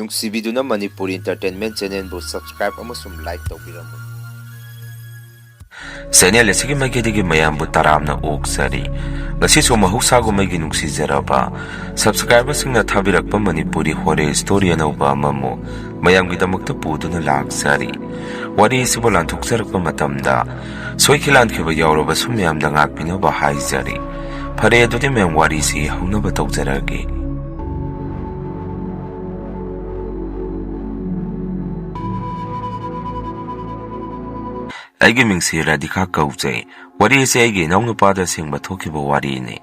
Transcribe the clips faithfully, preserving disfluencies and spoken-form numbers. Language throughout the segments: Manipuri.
ꯅꯨꯡꯁꯤꯕꯤꯗꯨꯅ ꯃꯅꯤꯄꯨꯔꯤ Entertainment Channelꯕꯨ subscribe ꯑꯃꯁꯨꯡ like ꯇꯧꯕꯤꯔꯝꯃꯨ꯫ Channel ꯑꯁꯤꯒꯤ ꯃꯥꯏꯀꯩꯗꯒꯤ ꯃꯌꯥꯝꯕꯨ ꯇꯔꯥꯝꯅ ꯑꯣꯛꯆꯔꯤ꯫ ꯉꯁꯤꯁꯨ ꯃꯍꯧꯁꯥꯒꯨꯝ ꯑꯩꯒꯤ ꯅꯨꯡꯁꯤꯖꯔꯕ subscriberꯁꯤꯡꯅ ꯊꯥꯕꯤꯔꯛꯄ ꯃꯅꯤꯄꯨꯔꯤ horror story ꯑꯅꯧꯕ ꯑꯃꯃꯨꯛ ꯃꯌꯥꯝꯒꯤꯗꯃꯛꯇ ꯄꯨꯗꯨꯅ ꯂꯥꯛꯆꯔꯤ꯫ ꯋꯥꯔꯤ ꯑꯁꯤꯕꯨ ꯂꯥꯟꯊꯣꯛꯆꯔꯛꯄ ꯃꯇꯝꯗ ꯁꯣꯏꯈꯤ ꯂꯥꯟꯈꯤꯕ ꯌꯥꯎꯔꯕꯁꯨ ꯃꯌꯥꯝꯗ ꯉꯥꯛꯄꯤꯅꯕ ꯍꯥꯏꯖꯔꯤ꯫ ꯐꯔꯦ, ꯑꯗꯨꯗꯤ ꯃꯌꯥꯝ ꯋꯥꯔꯤꯁꯤ ꯍꯧꯅꯕ ꯇꯧꯖꯔꯒꯦ꯫ ꯑꯩꯒꯤ ꯃꯤꯡꯁꯤ ꯔꯥꯙꯤꯀꯥ ꯀꯧꯖꯩ꯫ ꯋꯥꯔꯤ ꯑꯁꯤ ꯑꯩꯒꯤ ꯏꯅꯥꯎꯅꯨꯄꯥꯗ ꯑꯁꯦꯡꯕ ꯊꯣꯛꯈꯤꯕ ꯋꯥꯔꯤꯅꯤ꯫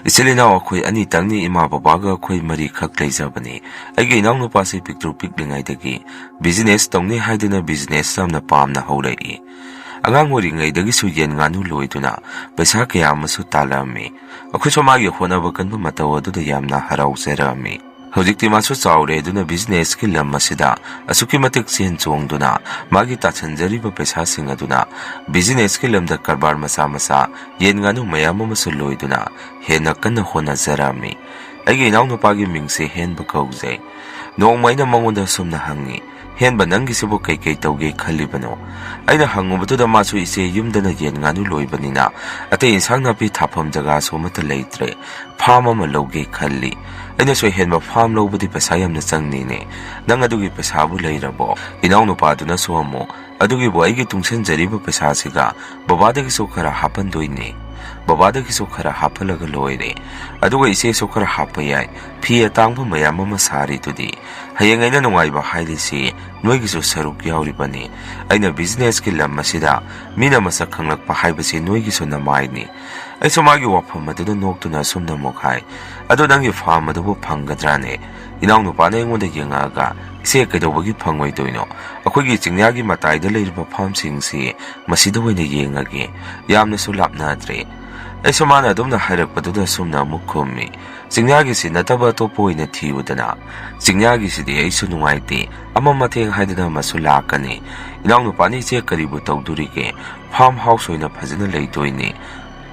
ꯏꯆꯤꯜ ꯏꯅꯥꯎ ꯑꯩꯈꯣꯏ ꯑꯅꯤꯇꯪꯅꯤ, ꯏꯃꯥ ꯕꯕꯥꯒ ꯑꯩꯈꯣꯏ ꯃꯔꯤꯈꯛ ꯂꯩꯖꯕꯅꯤ꯫ ꯑꯩꯒꯤ ꯏꯅꯥꯎꯅꯨꯄꯥꯁꯤ ꯄꯤꯛꯇ꯭ꯔꯨ ꯄꯤꯛꯂꯤꯉꯩꯗꯒꯤ business ꯇꯧꯅꯤ ꯍꯥꯏꯗꯨꯅ business ꯌꯥꯝꯅ ꯄꯥꯝꯅ ꯍꯧꯔꯛꯏ꯫ ꯑꯉꯥꯡ ꯑꯣꯏꯔꯤꯉꯩꯗꯒꯤꯁꯨ ꯌꯦꯟ ꯉꯥꯅꯨ ꯂꯣꯏꯗꯨꯅ ꯄꯩꯁꯥ ꯀꯌꯥ ꯑꯃꯁꯨ ꯇꯥꯜꯂꯛꯑꯝꯃꯤ꯫ ꯑꯩꯈꯣꯏꯁꯨ ꯃꯥꯒꯤ ꯍꯣꯠꯅꯕ ꯀꯟꯕ ꯃꯇꯧ ꯑꯗꯨꯗ ꯌꯥꯝꯅ ꯍꯔꯥꯎꯖꯔꯛꯑꯝꯃꯤ꯫ ꯍꯧꯖꯤꯛꯇꯤ ꯃꯥꯁꯨ ꯆꯥꯎꯔꯦ, ꯑꯗꯨꯅ businessꯀꯤ ꯂꯝ ꯑꯁꯤꯗ ꯑꯁꯨꯛꯀꯤ ꯃꯇꯤꯛ ꯆꯦꯟ ꯆꯣꯡꯗꯨꯅ ꯃꯥꯒꯤ ꯇꯥꯁꯟꯖꯔꯤꯕ ꯄꯩꯁꯥꯁꯤꯡ ꯑꯗꯨꯅ businessꯀꯤ ꯂꯝꯗ ꯀꯔꯕꯥꯔ ꯃꯆꯥ ꯃꯆꯥ, ꯌꯦꯟ ꯉꯥꯅꯨ ꯃꯌꯥꯝ ꯑꯃꯁꯨ ꯂꯣꯏꯗꯨꯅ ꯍꯦꯟꯅ ꯀꯟꯅ ꯍꯣꯠꯅꯖꯔꯝꯃꯤ꯫ ꯑꯩꯒꯤ ꯏꯅꯥꯎꯅꯨꯄꯥꯒꯤ ꯃꯤꯡꯁꯦ ꯍꯦꯟꯕ ꯀꯧꯖꯩ꯫ ꯅꯣꯡꯃ ꯑꯩꯅ ꯃꯉꯣꯟꯗ ꯑꯁꯨꯝꯅ ꯍꯪꯉꯤ, "ꯍꯦꯟꯕ, ꯅꯪꯒꯤꯁꯤꯕꯨ ꯀꯩꯀꯩ ꯇꯧꯒꯦ ꯈꯜꯂꯤꯕꯅꯣ?" ꯑꯩꯅ ꯍꯪꯉꯨꯕꯗꯨꯗ ꯃꯥꯁꯨ, "ꯏꯆꯦ, ꯌꯨꯝꯗꯅ ꯌꯦꯟ ꯉꯥꯅꯨ ꯂꯣꯏꯕꯅꯤꯅ ꯑꯇꯩ ꯏꯟꯁꯥꯡ ꯅꯥꯄꯤ ꯊꯥꯐꯝ ꯖꯒꯥꯁꯨ ꯑꯃꯠꯇ ꯂꯩꯇ꯭ꯔꯦ꯫ Farm ꯑꯃ ꯂꯧꯒꯦ ꯈꯜꯂꯤ꯫" ꯑꯩꯅꯁꯨ, "ꯍꯦꯟꯕ, farm ꯂꯧꯕꯗꯤ ꯄꯩꯁꯥ ꯌꯥꯝꯅ ꯆꯪꯅꯤꯅꯦ꯫ ꯅꯪ ꯑꯗꯨꯒꯤ ꯄꯩꯁꯥꯕꯨ ꯂꯩꯔꯕꯣ?" ꯏꯅꯥꯎꯅꯨꯄꯥꯗꯨꯅꯁꯨ ꯑꯃꯨꯛ, "ꯑꯗꯨꯒꯤꯕꯨ ꯑꯩꯒꯤ ꯇꯨꯡꯁꯤꯟꯖꯔꯤꯕ ꯄꯩꯁꯥꯁꯤꯒ ꯕꯕꯥꯗꯒꯤꯁꯨ ꯈꯔ ꯍꯥꯞꯍꯟꯗꯣꯏꯅꯦ꯫ ꯕꯕꯥꯗꯒꯤꯁꯨ ꯈꯔ ꯍꯥꯞꯍꯜꯂꯒ ꯂꯣꯏꯔꯦ꯫ ꯑꯗꯨꯒ ꯏꯆꯦꯁꯨ ꯈꯔ ꯍꯥꯞꯄ ꯌꯥꯏ꯫ ꯐꯤ ꯑꯇꯥꯡꯕ ꯃꯌꯥꯝ ꯑꯃ ꯁꯥꯔꯤꯗꯨꯗꯤ꯫ ꯍꯌꯦꯡ ꯑꯩꯅ ꯅꯨꯡꯉꯥꯏꯕ ꯍꯥꯏꯔꯤꯁꯤ ꯅꯣꯏꯒꯤꯁꯨ ꯁꯔꯨꯛ ꯌꯥꯎꯔꯤꯕꯅꯤ꯫ ꯑꯩꯅ businessꯀꯤ ꯂꯝ ꯑꯁꯤꯗ ꯃꯤꯅ ꯃꯁꯛ ꯈꯪꯂꯛꯄ ꯍꯥꯏꯕꯁꯤ ꯅꯣꯏꯒꯤꯁꯨ ꯅꯃꯥꯏꯅꯤ꯫" ꯑꯩꯁꯨ ꯃꯥꯒꯤ ꯋꯥꯐꯝ ꯑꯗꯨꯗ ꯅꯣꯛꯇꯨꯅ ꯑꯁꯨꯝꯅ ꯑꯃꯨꯛ ꯍꯥꯏ, "ꯑꯗꯣ ꯅꯪꯒꯤ farm ꯑꯗꯨꯕꯨ ꯐꯪꯒꯗ꯭ꯔꯥꯅꯦ?" ꯏꯅꯥꯎꯅꯨꯄꯥꯅ ꯑꯩꯉꯣꯟꯗ ꯌꯦꯡꯉꯛꯑꯒ, "ꯏꯆꯦ, ꯀꯩꯗꯧꯕꯒꯤ ꯐꯪꯉꯣꯏꯗꯣꯏꯅꯣ? ꯑꯩꯈꯣꯏꯒꯤ ꯆꯤꯡꯌꯥꯒꯤ ꯃꯇꯥꯏꯗ ꯂꯩꯔꯤꯕ farmꯁꯤꯡꯁꯤ ꯃꯁꯤꯗ ꯑꯣꯏꯅ ꯌꯦꯡꯉꯒꯦ꯫ ꯌꯥꯝꯅꯁꯨ ꯂꯥꯞꯅꯗ꯭ꯔꯦ꯫" ꯑꯩꯁꯨ ꯃꯥꯅ ꯑꯗꯨꯝꯅ ꯍꯥꯏꯔꯛꯄꯗꯨꯗ ꯑꯁꯨꯝꯅ ꯑꯃꯨꯛ ꯈꯨꯝꯃꯤ, "ꯆꯤꯡꯌꯥꯒꯤꯁꯤ ꯅꯠꯇꯕ ꯑꯇꯣꯞꯄ ꯑꯣꯏꯅ ꯊꯤꯌꯨꯗꯅ꯫ ꯆꯤꯡꯌꯥꯒꯤꯁꯤꯗꯤ ꯑꯩꯁꯨ ꯅꯨꯡꯉꯥꯏꯇꯦ꯫ ꯑꯃ ꯃꯇꯦꯡ ꯍꯥꯏꯗꯅ ꯑꯃꯁꯨ ꯂꯥꯛꯀꯅꯤ꯫" "ꯏꯅꯥꯎꯅꯨꯄꯥꯅ ꯏꯆꯦ ꯀꯔꯤꯕꯨ ꯇꯧꯗꯣꯔꯤꯒꯦ? Farm house ꯑꯣꯏꯅ ꯐꯖꯅ ꯂꯩꯗꯣꯏꯅꯤ꯫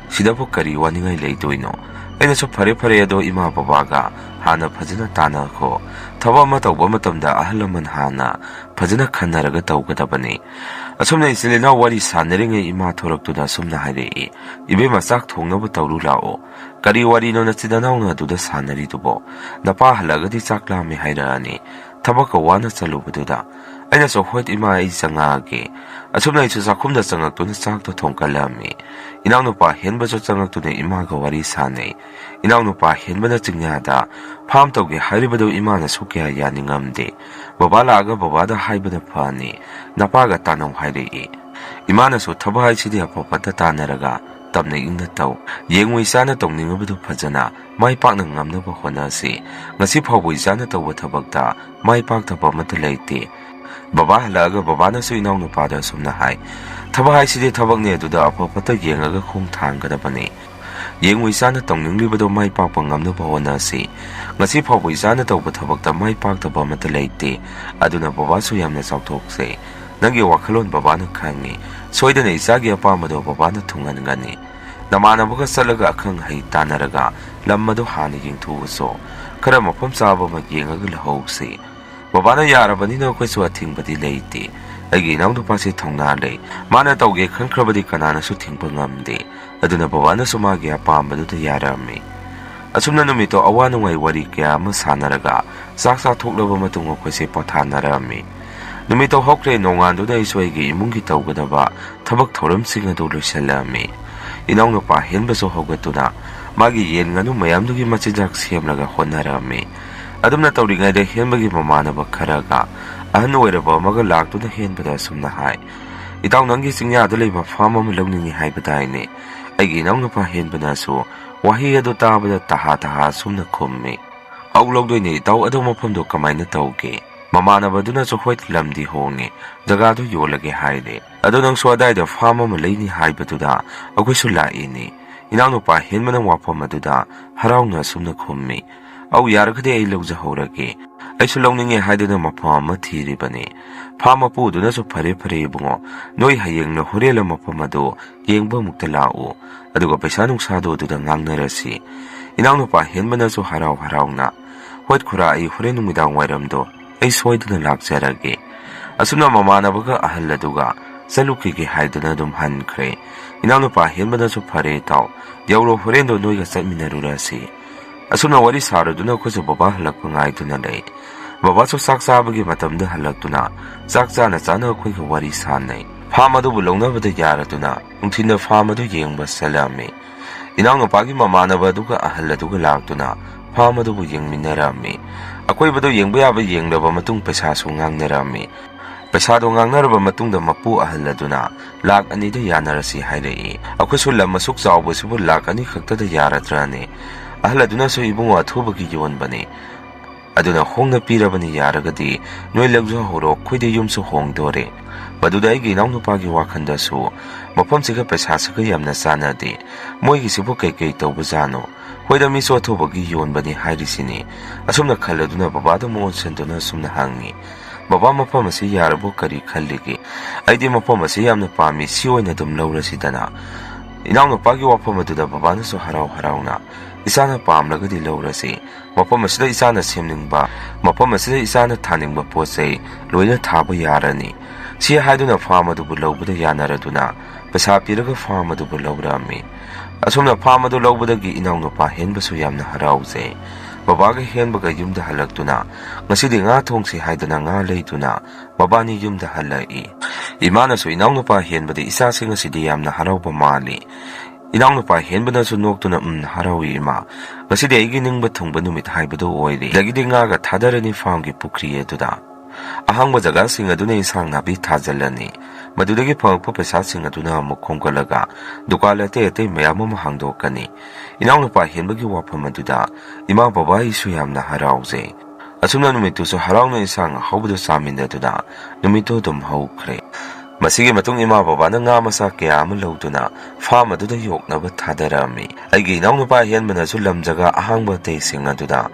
ꯁꯤꯗꯕꯨ ꯀꯔꯤ ꯋꯥꯅꯤꯡꯉꯥꯏ ꯂꯩꯗꯣꯏꯅꯣ?" ꯑꯩꯅꯁꯨ, "ꯐꯔꯦ, ꯐꯔꯦ, ꯑꯗꯣ ꯏꯃꯥ ꯕꯕꯥꯒ ꯍꯥꯟꯅ ꯐꯖꯅ ꯇꯥꯟꯅꯈꯣ꯫ ꯊꯕꯛ ꯑꯃ ꯇꯧꯕ ꯃꯇꯝꯗ ꯑꯍꯜ ꯂꯃꯟ ꯍꯥꯟꯅ ꯐꯖꯅ ꯈꯟꯅꯔꯒ ꯇꯧꯒꯗꯕꯅꯤ꯫ ꯑꯁꯨꯝꯅ ꯏꯆꯤꯜ ꯏꯅꯥꯎ ꯋꯥꯔꯤ ꯁꯥꯟꯅꯔꯤꯉꯩ ꯏꯃꯥ ꯊꯣꯔꯛꯇꯨꯅ ꯑꯁꯨꯝꯅ ꯍꯥꯏꯔꯛꯏ, "ꯏꯕꯦꯝꯃ, ꯆꯥꯛ ꯊꯣꯡꯅꯕ ꯇꯧꯔꯨ ꯂꯥꯛꯑꯣ꯫ ꯀꯔꯤ ꯋꯥꯔꯤꯅꯣ ꯅꯆꯤꯟ ꯅꯅꯥꯎꯅ ꯑꯗꯨꯗ ꯁꯥꯟꯅꯔꯤꯗꯨꯕꯣ? ꯅꯄꯥ ꯍꯜꯂꯛꯑꯒꯗꯤ ꯆꯥꯛ ꯂꯥꯝꯃꯦ ꯍꯥꯏꯔꯛꯑꯅꯤ꯫ ꯊꯕꯛꯀ ꯋꯥꯅ ꯆꯠꯂꯨꯕꯗꯨꯗ"꯫ ꯑꯩꯅꯁꯨ, "ꯍꯣꯏ ꯏꯃꯥ, ꯑꯩ ꯆꯪꯉꯛꯑꯒꯦ"꯫ ꯑꯁꯨꯝꯅ ꯑꯩꯁꯨ ꯆꯥꯛꯈꯨꯝꯗ ꯆꯪꯉꯛꯇꯨꯅ ꯆꯥꯛꯇꯣ ꯊꯣꯡꯀꯠꯂꯝꯃꯤ꯫ ꯏꯅꯥꯎꯅꯨꯄꯥ ꯍꯦꯟꯕꯁꯨ ꯆꯪꯉꯛꯇꯨꯅ ꯏꯃꯥꯒ ꯋꯥꯔꯤ ꯁꯥꯟꯅꯩ꯫ ꯏꯅꯥꯎꯅꯨꯄꯥ ꯍꯦꯟꯕꯅ ꯆꯤꯡꯌꯥꯗ ꯐꯥꯝ ꯇꯧꯒꯦ ꯍꯥꯏꯔꯤꯕꯗꯨ ꯏꯃꯥꯅꯁꯨ ꯀꯌꯥ ꯌꯥꯅꯤꯡꯉꯝꯗꯦ꯫ "ꯕꯕꯥ ꯂꯥꯛꯑꯒ ꯕꯕꯥꯗ ꯍꯥꯏꯕꯅ ꯐꯅꯤ꯫ ꯅꯄꯥꯒ ꯇꯥꯟꯅꯧ" ꯍꯥꯏꯔꯛꯏ꯫ ꯏꯃꯥꯅꯁꯨ, "ꯊꯕꯛ ꯍꯥꯏꯁꯤꯗꯤ ꯑꯐ ꯐꯠꯇ ꯇꯥꯟꯅꯔꯒ ꯇꯞꯅ ꯏꯪꯅ ꯇꯧ꯫ ꯌꯦꯡꯉꯨ, ꯏꯆꯥꯅ ꯇꯧꯅꯤꯡꯉꯕꯗꯨ ꯐꯖꯅ ꯃꯥꯏ ꯄꯥꯛꯅ ꯉꯝꯅꯕ ꯍꯣꯠꯅꯁꯤ꯫ ꯉꯁꯤ ꯐꯥꯎꯕ ꯏꯆꯥꯅ ꯇꯧꯕ ꯊꯕꯛꯇ ꯃꯥꯏ ꯄꯥꯛꯇꯕ ꯑꯃꯠꯇ ꯂꯩꯇꯦ꯫ ꯕꯕꯥ ꯍꯜꯂꯛꯑꯒ ꯕꯕꯥꯅꯁꯨ ꯏꯅꯥꯎꯅꯨꯄꯥꯗ ꯑꯁꯨꯝꯅ ꯍꯥꯏ, "ꯊꯕꯛ ꯍꯥꯏꯁꯤꯗꯤ ꯊꯕꯛꯅꯦ, ꯑꯗꯨꯗ ꯑꯐ ꯐꯠꯇ ꯌꯦꯡꯉꯒ ꯈꯣꯡ ꯊꯥꯡꯒꯗꯕꯅꯤ꯫ ꯌꯦꯡꯉꯨ, ꯏꯆꯥꯅ ꯇꯧꯅꯤꯡꯂꯤꯕꯗꯣ ꯃꯥꯏ ꯄꯥꯛꯄ ꯉꯝꯅꯕ ꯍꯣꯠꯅꯁꯤ꯫ ꯉꯁꯤ ꯐꯥꯎꯕ ꯏꯆꯥꯅ ꯇꯧꯕ ꯊꯕꯛꯇ ꯃꯥꯏ ꯄꯥꯛꯇꯕ ꯑꯃꯠꯇ ꯂꯩꯇꯦ꯫ ꯑꯗꯨꯅ ꯕꯕꯥꯁꯨ ꯌꯥꯝꯅ ꯆꯥꯎꯊꯣꯛꯆꯩ꯫ ꯅꯪꯒꯤ ꯋꯥꯈꯜꯂꯣꯟ ꯕꯕꯥꯅ ꯈꯪꯉꯤ꯫ ꯁꯣꯏꯗꯅ ꯏꯆꯥꯒꯤ ꯑꯄꯥꯝꯕꯗꯣ ꯕꯕꯥꯅ ꯊꯨꯡꯍꯟꯒꯅꯤ꯫ ꯅꯃꯥꯟꯅꯕꯒ ꯆꯠꯂꯒ ꯑꯈꯪ ꯑꯍꯩ ꯇꯥꯟꯅꯔꯒ ꯂꯝ ꯑꯗꯨ ꯍꯥꯟꯅ ꯌꯦꯡꯊꯣꯛꯎꯁꯣ꯫ ꯈꯔ ꯃꯐꯝ ꯆꯥꯕ ꯑꯃ ꯌꯦꯡꯉꯒ ꯂꯧꯍꯧꯁꯤ꯫ ꯕꯕꯥꯅ ꯌꯥꯔꯕꯅꯤꯅ ꯑꯩꯈꯣꯏꯁꯨ ꯑꯊꯤꯡꯕꯗꯤ ꯂꯩꯇꯦ꯫ ꯑꯩꯒꯤ ꯏꯅꯥꯎꯅꯨꯄꯥꯁꯤ ꯊꯧꯅꯥ ꯂꯩ꯫ ꯃꯥꯅ ꯇꯧꯒꯦ ꯈꯟꯈ꯭ꯔꯕꯗꯤ ꯀꯅꯥꯅꯁꯨ ꯊꯤꯡꯕ ꯉꯝꯗꯦ"꯫ ꯑꯗꯨꯅ ꯕꯕꯥꯅꯁꯨ ꯃꯥꯒꯤ ꯑꯄꯥꯝꯕꯗꯨꯗ ꯌꯥꯔꯝꯃꯤ꯫ ꯑꯁꯨꯝꯅ ꯅꯨꯃꯤꯠꯇꯣ ꯑꯋꯥ ꯅꯨꯡꯉꯥꯏ ꯋꯥꯔꯤ ꯀꯌꯥ ꯑꯃ ꯁꯥꯟꯅꯔꯒ ꯆꯥꯛ ꯆꯥꯊꯣꯛꯂꯕ ꯃꯇꯨꯡ ꯑꯩꯈꯣꯏꯁꯦ ꯄꯣꯊꯥꯅꯔꯝꯃꯤ꯫ ꯅꯨꯃꯤꯠꯇꯣ ꯍꯧꯈ꯭ꯔꯦ, ꯅꯣꯡꯉꯥꯟꯗꯨꯗ ꯑꯩꯁꯨ ꯑꯩꯒꯤ ꯏꯃꯨꯡꯒꯤ ꯇꯧꯒꯗꯕ ꯊꯕꯛ ꯊꯧꯔꯝꯁꯤꯡ ꯑꯗꯨ ꯂꯣꯏꯁꯤꯜꯂꯝꯃꯤ꯫ ꯏꯅꯥꯎꯅꯨꯄꯥ ꯍꯦꯟꯕꯁꯨ ꯍꯧꯒꯠꯇꯨꯅ ꯃꯥꯒꯤ ꯌꯦꯟ ꯉꯥꯅꯨ ꯃꯌꯥꯝꯗꯨꯒꯤ ꯃꯆꯤꯟꯖꯥꯛ ꯁꯦꯝꯂꯒ ꯍꯣꯠꯅꯔꯝꯃꯤ꯫ ꯑꯗꯨꯝꯅ ꯇꯧꯔꯤꯉꯩꯗ ꯍꯦꯟꯕꯒꯤ ꯃꯃꯥꯟꯅꯕ ꯈꯔꯒ ꯑꯍꯟ ꯑꯣꯏꯔꯕ ꯑꯃꯒ ꯂꯥꯛꯇꯨꯅ ꯍꯦꯟꯕꯗ ꯑꯁꯨꯝꯅ ꯍꯥꯏ, "ꯏꯇꯥꯎ, ꯅꯪꯒꯤ ꯆꯤꯡꯌꯥꯗ ꯂꯩꯕ ꯐꯥꯝ ꯑꯃ ꯂꯧꯅꯤꯡꯏ ꯍꯥꯏꯕꯗꯥꯏꯅꯦ?" ꯑꯩꯒꯤ ꯏꯅꯥꯎꯅꯨꯄꯥ ꯍꯦꯟꯕꯅꯁꯨ ꯋꯥꯍꯩ ꯑꯗꯨ ꯇꯥꯕꯗ ꯇꯍꯥ ꯇꯍꯥ ꯑꯁꯨꯝꯅ ꯈꯨꯝꯃꯤ, "ꯑꯧ, ꯂꯧꯗꯣꯏꯅꯦ ꯏꯇꯥꯎ, ꯑꯗꯣ ꯃꯐꯝꯗꯣ ꯀꯃꯥꯏꯅ ꯇꯧꯒꯦ?" ꯃꯃꯥꯟꯅꯕꯗꯨꯅꯁꯨ, "ꯍꯣꯏ, ꯂꯝꯗꯤ ꯍꯣꯡꯉꯦ, ꯖꯒꯥꯗꯨ ꯌꯣꯜꯂꯒꯦ" ꯍꯥꯏꯔꯦ꯫ "ꯑꯗꯣ ꯅꯪꯁꯨ ꯑꯗꯥꯏꯗ ꯐꯥꯝ ꯑꯃ ꯂꯩꯅꯤ ꯍꯥꯏꯕꯗꯨꯗ ꯑꯩꯈꯣꯏꯁꯨ ꯂꯥꯛꯏꯅꯦ"꯫ ꯏꯅꯥꯎꯅꯨꯄꯥ ꯍꯦꯟꯕꯅ ꯋꯥꯐꯝ ꯑꯗꯨꯗ ꯍꯔꯥꯎꯅ ꯑꯁꯨꯝꯅ ꯈꯨꯝꯃꯤ, "ꯑꯧ, ꯌꯥꯔꯒꯗꯤ ꯑꯩ ꯂꯧꯖꯍꯧꯔꯒꯦ꯫ ꯑꯩꯁꯨ ꯂꯧꯅꯤꯡꯉꯦ ꯍꯥꯏꯗꯨꯅ ꯃꯐꯝ ꯑꯃ ꯊꯤꯔꯤꯕꯅꯤ꯫ ꯐꯥꯝ ꯃꯄꯨꯗꯨꯅꯁꯨ 'ꯐꯔꯦ, ꯐꯔꯦ ꯏꯕꯨꯡꯉꯣ, ꯅꯣꯏ ꯍꯌꯦꯡꯂ ꯍꯣꯔꯦꯟꯂ ꯃꯐꯝ ꯑꯗꯨ ꯌꯦꯡꯕ ꯑꯃꯨꯛꯇ ꯂꯥꯛꯎ꯫ ꯑꯗꯨꯒ ꯄꯩꯁꯥ ꯅꯨꯡꯁꯥꯗꯨ ꯑꯗꯨꯗ ꯉꯥꯡꯅꯔꯁꯤ'"꯫ ꯏꯅꯥꯎꯅꯨꯄꯥ ꯍꯦꯟꯕꯅꯁꯨ ꯍꯔꯥꯎ ꯍꯔꯥꯎꯅ "ꯍꯣꯏ ꯈꯨꯔꯥ, ꯑꯩ ꯍꯣꯔꯦꯟ ꯅꯨꯃꯤꯗꯥꯡ ꯋꯥꯏꯔꯝꯗꯣ ꯑꯩ ꯁꯣꯏꯗꯅ ꯂꯥꯛꯆꯔꯒꯦ"꯫ ꯑꯁꯨꯝꯅ ꯃꯃꯥꯟꯅꯕꯒ ꯑꯍꯜ ꯑꯗꯨꯒ ꯆꯠꯂꯨꯈꯤꯒꯦ ꯍꯥꯏꯗꯨꯅ ꯑꯗꯨꯝ ꯍꯟꯈ꯭ꯔꯦ꯫ ꯏꯅꯥꯎꯅꯨꯄꯥ ꯍꯦꯟꯕꯅꯁꯨ, "ꯐꯔꯦ ꯏꯇꯥꯎ, ꯌꯧꯔꯣ, ꯍꯣꯔꯦꯟꯗꯣ ꯅꯣꯏꯒ ꯆꯠꯃꯤꯟꯅꯔꯨꯔꯁꯤ"꯫ ꯑꯁꯨꯝꯅ ꯋꯥꯔꯤ ꯁꯥꯔꯗꯨꯅ ꯑꯩꯈꯣꯏꯁꯨ ꯕꯕꯥ ꯍꯜꯂꯛꯄ ꯉꯥꯏꯗꯨꯅ ꯂꯩ꯫ ꯕꯕꯥꯁꯨ ꯆꯥꯛ ꯆꯥꯕꯒꯤ ꯃꯇꯝꯗ ꯍꯜꯂꯛꯇꯨꯅ ꯆꯥꯛ ꯆꯥꯅ ꯆꯥꯅ ꯑꯩꯈꯣꯏꯒ ꯋꯥꯔꯤ ꯁꯥꯟꯅꯩ꯫ ꯐꯥꯝ ꯑꯗꯨꯕꯨ ꯂꯧꯅꯕꯗ ꯌꯥꯔꯗꯨꯅ ꯅꯨꯡꯊꯤꯟꯗ ꯐꯥꯝ ꯑꯗꯨ ꯌꯦꯡꯕ ꯆꯠꯂꯝꯃꯤ꯫ ꯏꯅꯥꯎꯅꯨꯄꯥꯒꯤ ꯃꯃꯥꯟꯅꯕ ꯑꯗꯨꯒ ꯑꯍꯜ ꯑꯗꯨꯒ ꯂꯥꯛꯇꯨꯅ ꯐꯥꯝ ꯑꯗꯨꯕꯨ ꯌꯦꯡꯃꯤꯟꯅꯔꯝꯃꯤ꯫ ꯑꯀꯣꯏꯕꯗꯨ ꯌꯦꯡꯕ ꯌꯥꯕ ꯌꯦꯡꯂꯕ ꯃꯇꯨꯡ ꯄꯩꯁꯥꯁꯨ ꯉꯥꯡꯅꯔꯝꯃꯤ꯫ ꯄꯩꯁꯥꯗꯣ ꯉꯥꯡꯅꯔꯕ ꯃꯇꯨꯡꯗ ꯃꯄꯨ ꯑꯍꯜ ꯑꯗꯨꯅ ꯂꯥꯛ ꯑꯅꯤꯗ ꯌꯥꯅꯔꯁꯤ ꯍꯥꯏꯔꯛꯏ꯫ ꯑꯩꯈꯣꯏꯁꯨ ꯂꯝ ꯑꯁꯨꯛ ꯆꯥꯎꯕꯁꯤꯕꯨ ꯂꯥꯛ ꯑꯅꯤ ꯈꯛꯇꯗ ꯌꯥꯔꯗ꯭ꯔꯅꯦ? ꯑꯍꯜ ꯑꯗꯨꯅꯁꯨ, "ꯏꯕꯨꯡꯉꯣ, ꯑꯊꯨꯕꯒꯤ ꯌꯣꯟꯕꯅꯤ, ꯑꯗꯨꯅ ꯍꯣꯡꯅ ꯄꯤꯔꯕꯅꯤ, ꯌꯥꯔꯒꯗꯤ ꯅꯣꯏ ꯂꯧꯖꯍꯧꯔꯣ, ꯑꯩꯈꯣꯏꯗꯤ ꯌꯨꯝꯁꯨ ꯍꯣꯡꯗꯣꯔꯦ"꯫ ꯃꯗꯨꯗ ꯑꯩꯒꯤ ꯏꯅꯥꯎꯅꯨꯄꯥꯒꯤ ꯋꯥꯈꯜꯗꯁꯨ, "ꯃꯐꯝꯁꯤꯒ ꯄꯩꯁꯥꯁꯤꯒ ꯌꯥꯝꯅ ꯆꯥꯟꯅꯗꯦ, ꯃꯣꯏꯒꯤꯁꯤꯕꯨ ꯀꯩꯀꯩ ꯇꯧꯕꯖꯥꯠꯅꯣ? ꯍꯣꯏꯗ, ꯃꯤꯁꯨ ꯑꯊꯨꯕꯒꯤ ꯌꯣꯟꯕꯅꯤ ꯍꯥꯏꯔꯤꯁꯤꯅꯤ"꯫ ꯑꯁꯨꯝꯅ ꯈꯜꯂꯗꯨꯅ ꯕꯕꯥꯗ ꯑꯃꯨꯛ ꯑꯣꯟꯁꯤꯟꯗꯨꯅ ꯑꯁꯨꯝꯅ ꯍꯪꯉꯤ, "ꯕꯕꯥ, ꯃꯐꯝ ꯑꯁꯤ ꯌꯥꯔꯕꯣ, ꯀꯔꯤ ꯈꯜꯂꯤꯒꯦ? ꯑꯩꯗꯤ ꯃꯐꯝ ꯑꯁꯤ ꯌꯥꯝꯅ ꯄꯥꯝꯃꯤ, ꯁꯤ ꯑꯣꯏꯅ ꯑꯗꯨꯝ ꯂꯧꯔꯁꯤꯗꯅ"꯫ ꯏꯅꯥꯎꯅꯨꯄꯥꯒꯤ ꯋꯥꯐꯝ ꯑꯗꯨꯗ ꯕꯕꯥꯅꯁꯨ ꯍꯔꯥꯎ ꯍꯔꯥꯎꯅ, "ꯏꯆꯥꯅ ꯄꯥꯝꯂꯒꯗꯤ ꯂꯧꯔꯁꯤ꯫ ꯃꯐꯝ ꯑꯁꯤꯗ ꯏꯆꯥꯅ ꯁꯦꯝꯅꯤꯡꯕ, ꯃꯐꯝ ꯑꯁꯤꯗ ꯏꯆꯥꯅ ꯊꯥꯅꯤꯡꯕ ꯄꯣꯠ ꯆꯩ ꯂꯣꯏꯅ ꯊꯥꯕ ꯌꯥꯔꯅꯤ"꯫ ꯁꯤ ꯍꯥꯏꯗꯨꯅ ꯐꯥꯝ ꯑꯗꯨꯕꯨ ꯂꯧꯕꯗ ꯌꯥꯅꯔꯗꯨꯅ ꯄꯩꯁꯥ ꯄꯤꯔꯒ ꯐꯥꯝ ꯑꯗꯨꯕꯨ ꯂꯧꯔꯛꯑꯝꯃꯤ꯫ ꯑꯁꯨꯝꯅ ꯐꯥꯝ ꯑꯗꯨ ꯂꯧꯕꯗꯒꯤ ꯏꯅꯥꯎꯅꯨꯄꯥ ꯍꯦꯟꯕꯁꯨ ꯌꯥꯝꯅ ꯍꯔꯥꯎꯖꯩ꯫ ꯕꯕꯥꯒ ꯍꯦꯟꯕꯒ ꯌꯨꯝꯗ ꯍꯜꯂꯛꯇꯨꯅ, "ꯉꯁꯤꯗꯤ ꯉꯥ ꯊꯣꯡꯁꯤ" ꯍꯥꯏꯗꯅ ꯉꯥ ꯂꯩꯗꯨꯅ ꯃꯕꯥꯅꯤ ꯌꯨꯝꯗ ꯍꯜꯂꯛꯏ꯫ ꯏꯃꯥꯅꯁꯨ, "ꯏꯅꯥꯎꯅꯨꯄꯥ ꯍꯦꯟꯕꯗꯤ ꯏꯆꯥꯁꯤ ꯉꯁꯤꯗꯤ ꯌꯥꯝꯅ ꯍꯔꯥꯎꯕ ꯃꯥꯜꯂꯤ꯫ ꯏꯅꯥꯎꯅꯨꯄꯥ ꯍꯦꯟꯕꯅꯁꯨ ꯅꯣꯛꯇꯨꯅ, "ꯎꯝ, ꯍꯔꯥꯎꯏ ꯏꯃꯥ꯫ ꯉꯁꯤꯗꯤ ꯑꯩꯒꯤ ꯅꯤꯡꯕ ꯊꯨꯡꯕ ꯅꯨꯃꯤꯠ ꯍꯥꯏꯕꯗꯨ ꯑꯣꯏꯔꯦ꯫ ꯑꯗꯒꯤꯗꯤ ꯉꯥꯒ ꯊꯥꯗꯔꯅꯤ ꯐꯥꯝꯒꯤ ꯄꯨꯈ꯭ꯔꯤ ꯑꯗꯨꯗ"꯫ ꯑꯍꯥꯡꯕ ꯖꯒꯥꯁꯤꯡ ꯑꯗꯨꯅ ꯏꯟꯁꯥꯡ ꯅꯥꯄꯤ ꯊꯥꯖꯤꯜꯂꯅꯤ꯫ ꯃꯗꯨꯗꯒꯤ ꯐꯪꯉꯛꯄ ꯄꯩꯁꯥꯁꯤꯡ ꯑꯗꯨꯅ ꯑꯃꯨꯛ ꯈꯣꯝꯒꯠꯂꯒ ꯗꯨꯀꯥꯟ ꯑꯇꯩ ꯑꯇꯩ ꯃꯌꯥꯝ ꯑꯃ ꯍꯥꯡꯗꯣꯛꯀꯅꯤ꯫ ꯏꯅꯥꯎꯅꯨꯄꯥ ꯍꯦꯟꯕꯒꯤ ꯋꯥꯐꯝ ꯑꯗꯨꯗ ꯏꯃꯥ ꯕꯕꯥ ꯑꯩꯁꯨ ꯌꯥꯝꯅ ꯍꯔꯥꯎꯖꯩ꯫ ꯑꯁꯨꯝꯅ ꯅꯨꯃꯤꯠꯇꯨꯁꯨ ꯍꯔꯥꯎꯅ ꯏꯟꯁꯥꯡ ꯑꯍꯥꯎꯕꯗꯨ ꯆꯥꯃꯤꯟꯅꯗꯨꯅ ꯅꯨꯃꯤꯠꯇꯨ ꯑꯗꯨꯝ ꯍꯧꯈ꯭ꯔꯦ꯫ ꯃꯁꯤꯒꯤ ꯃꯇꯨꯡ ꯏꯃꯥ ꯕꯕꯥꯅ ꯉꯥ ꯃꯆꯥ ꯀꯌꯥ ꯑꯃ ꯂꯧꯗꯨꯅ ꯐꯥꯝ ꯑꯗꯨꯗ ꯌꯣꯛꯅꯕ ꯊꯥꯗꯔꯛꯑꯝꯃꯤ꯫ ꯑꯩꯒꯤ ꯏꯅꯥꯎꯅꯨꯄꯥ ꯑꯍꯦꯟꯕꯅꯁꯨ ꯂꯝ ꯖꯒꯥ ꯑꯍꯥꯡꯕ ꯑꯇꯩꯁꯤꯡ ꯑꯗꯨꯗ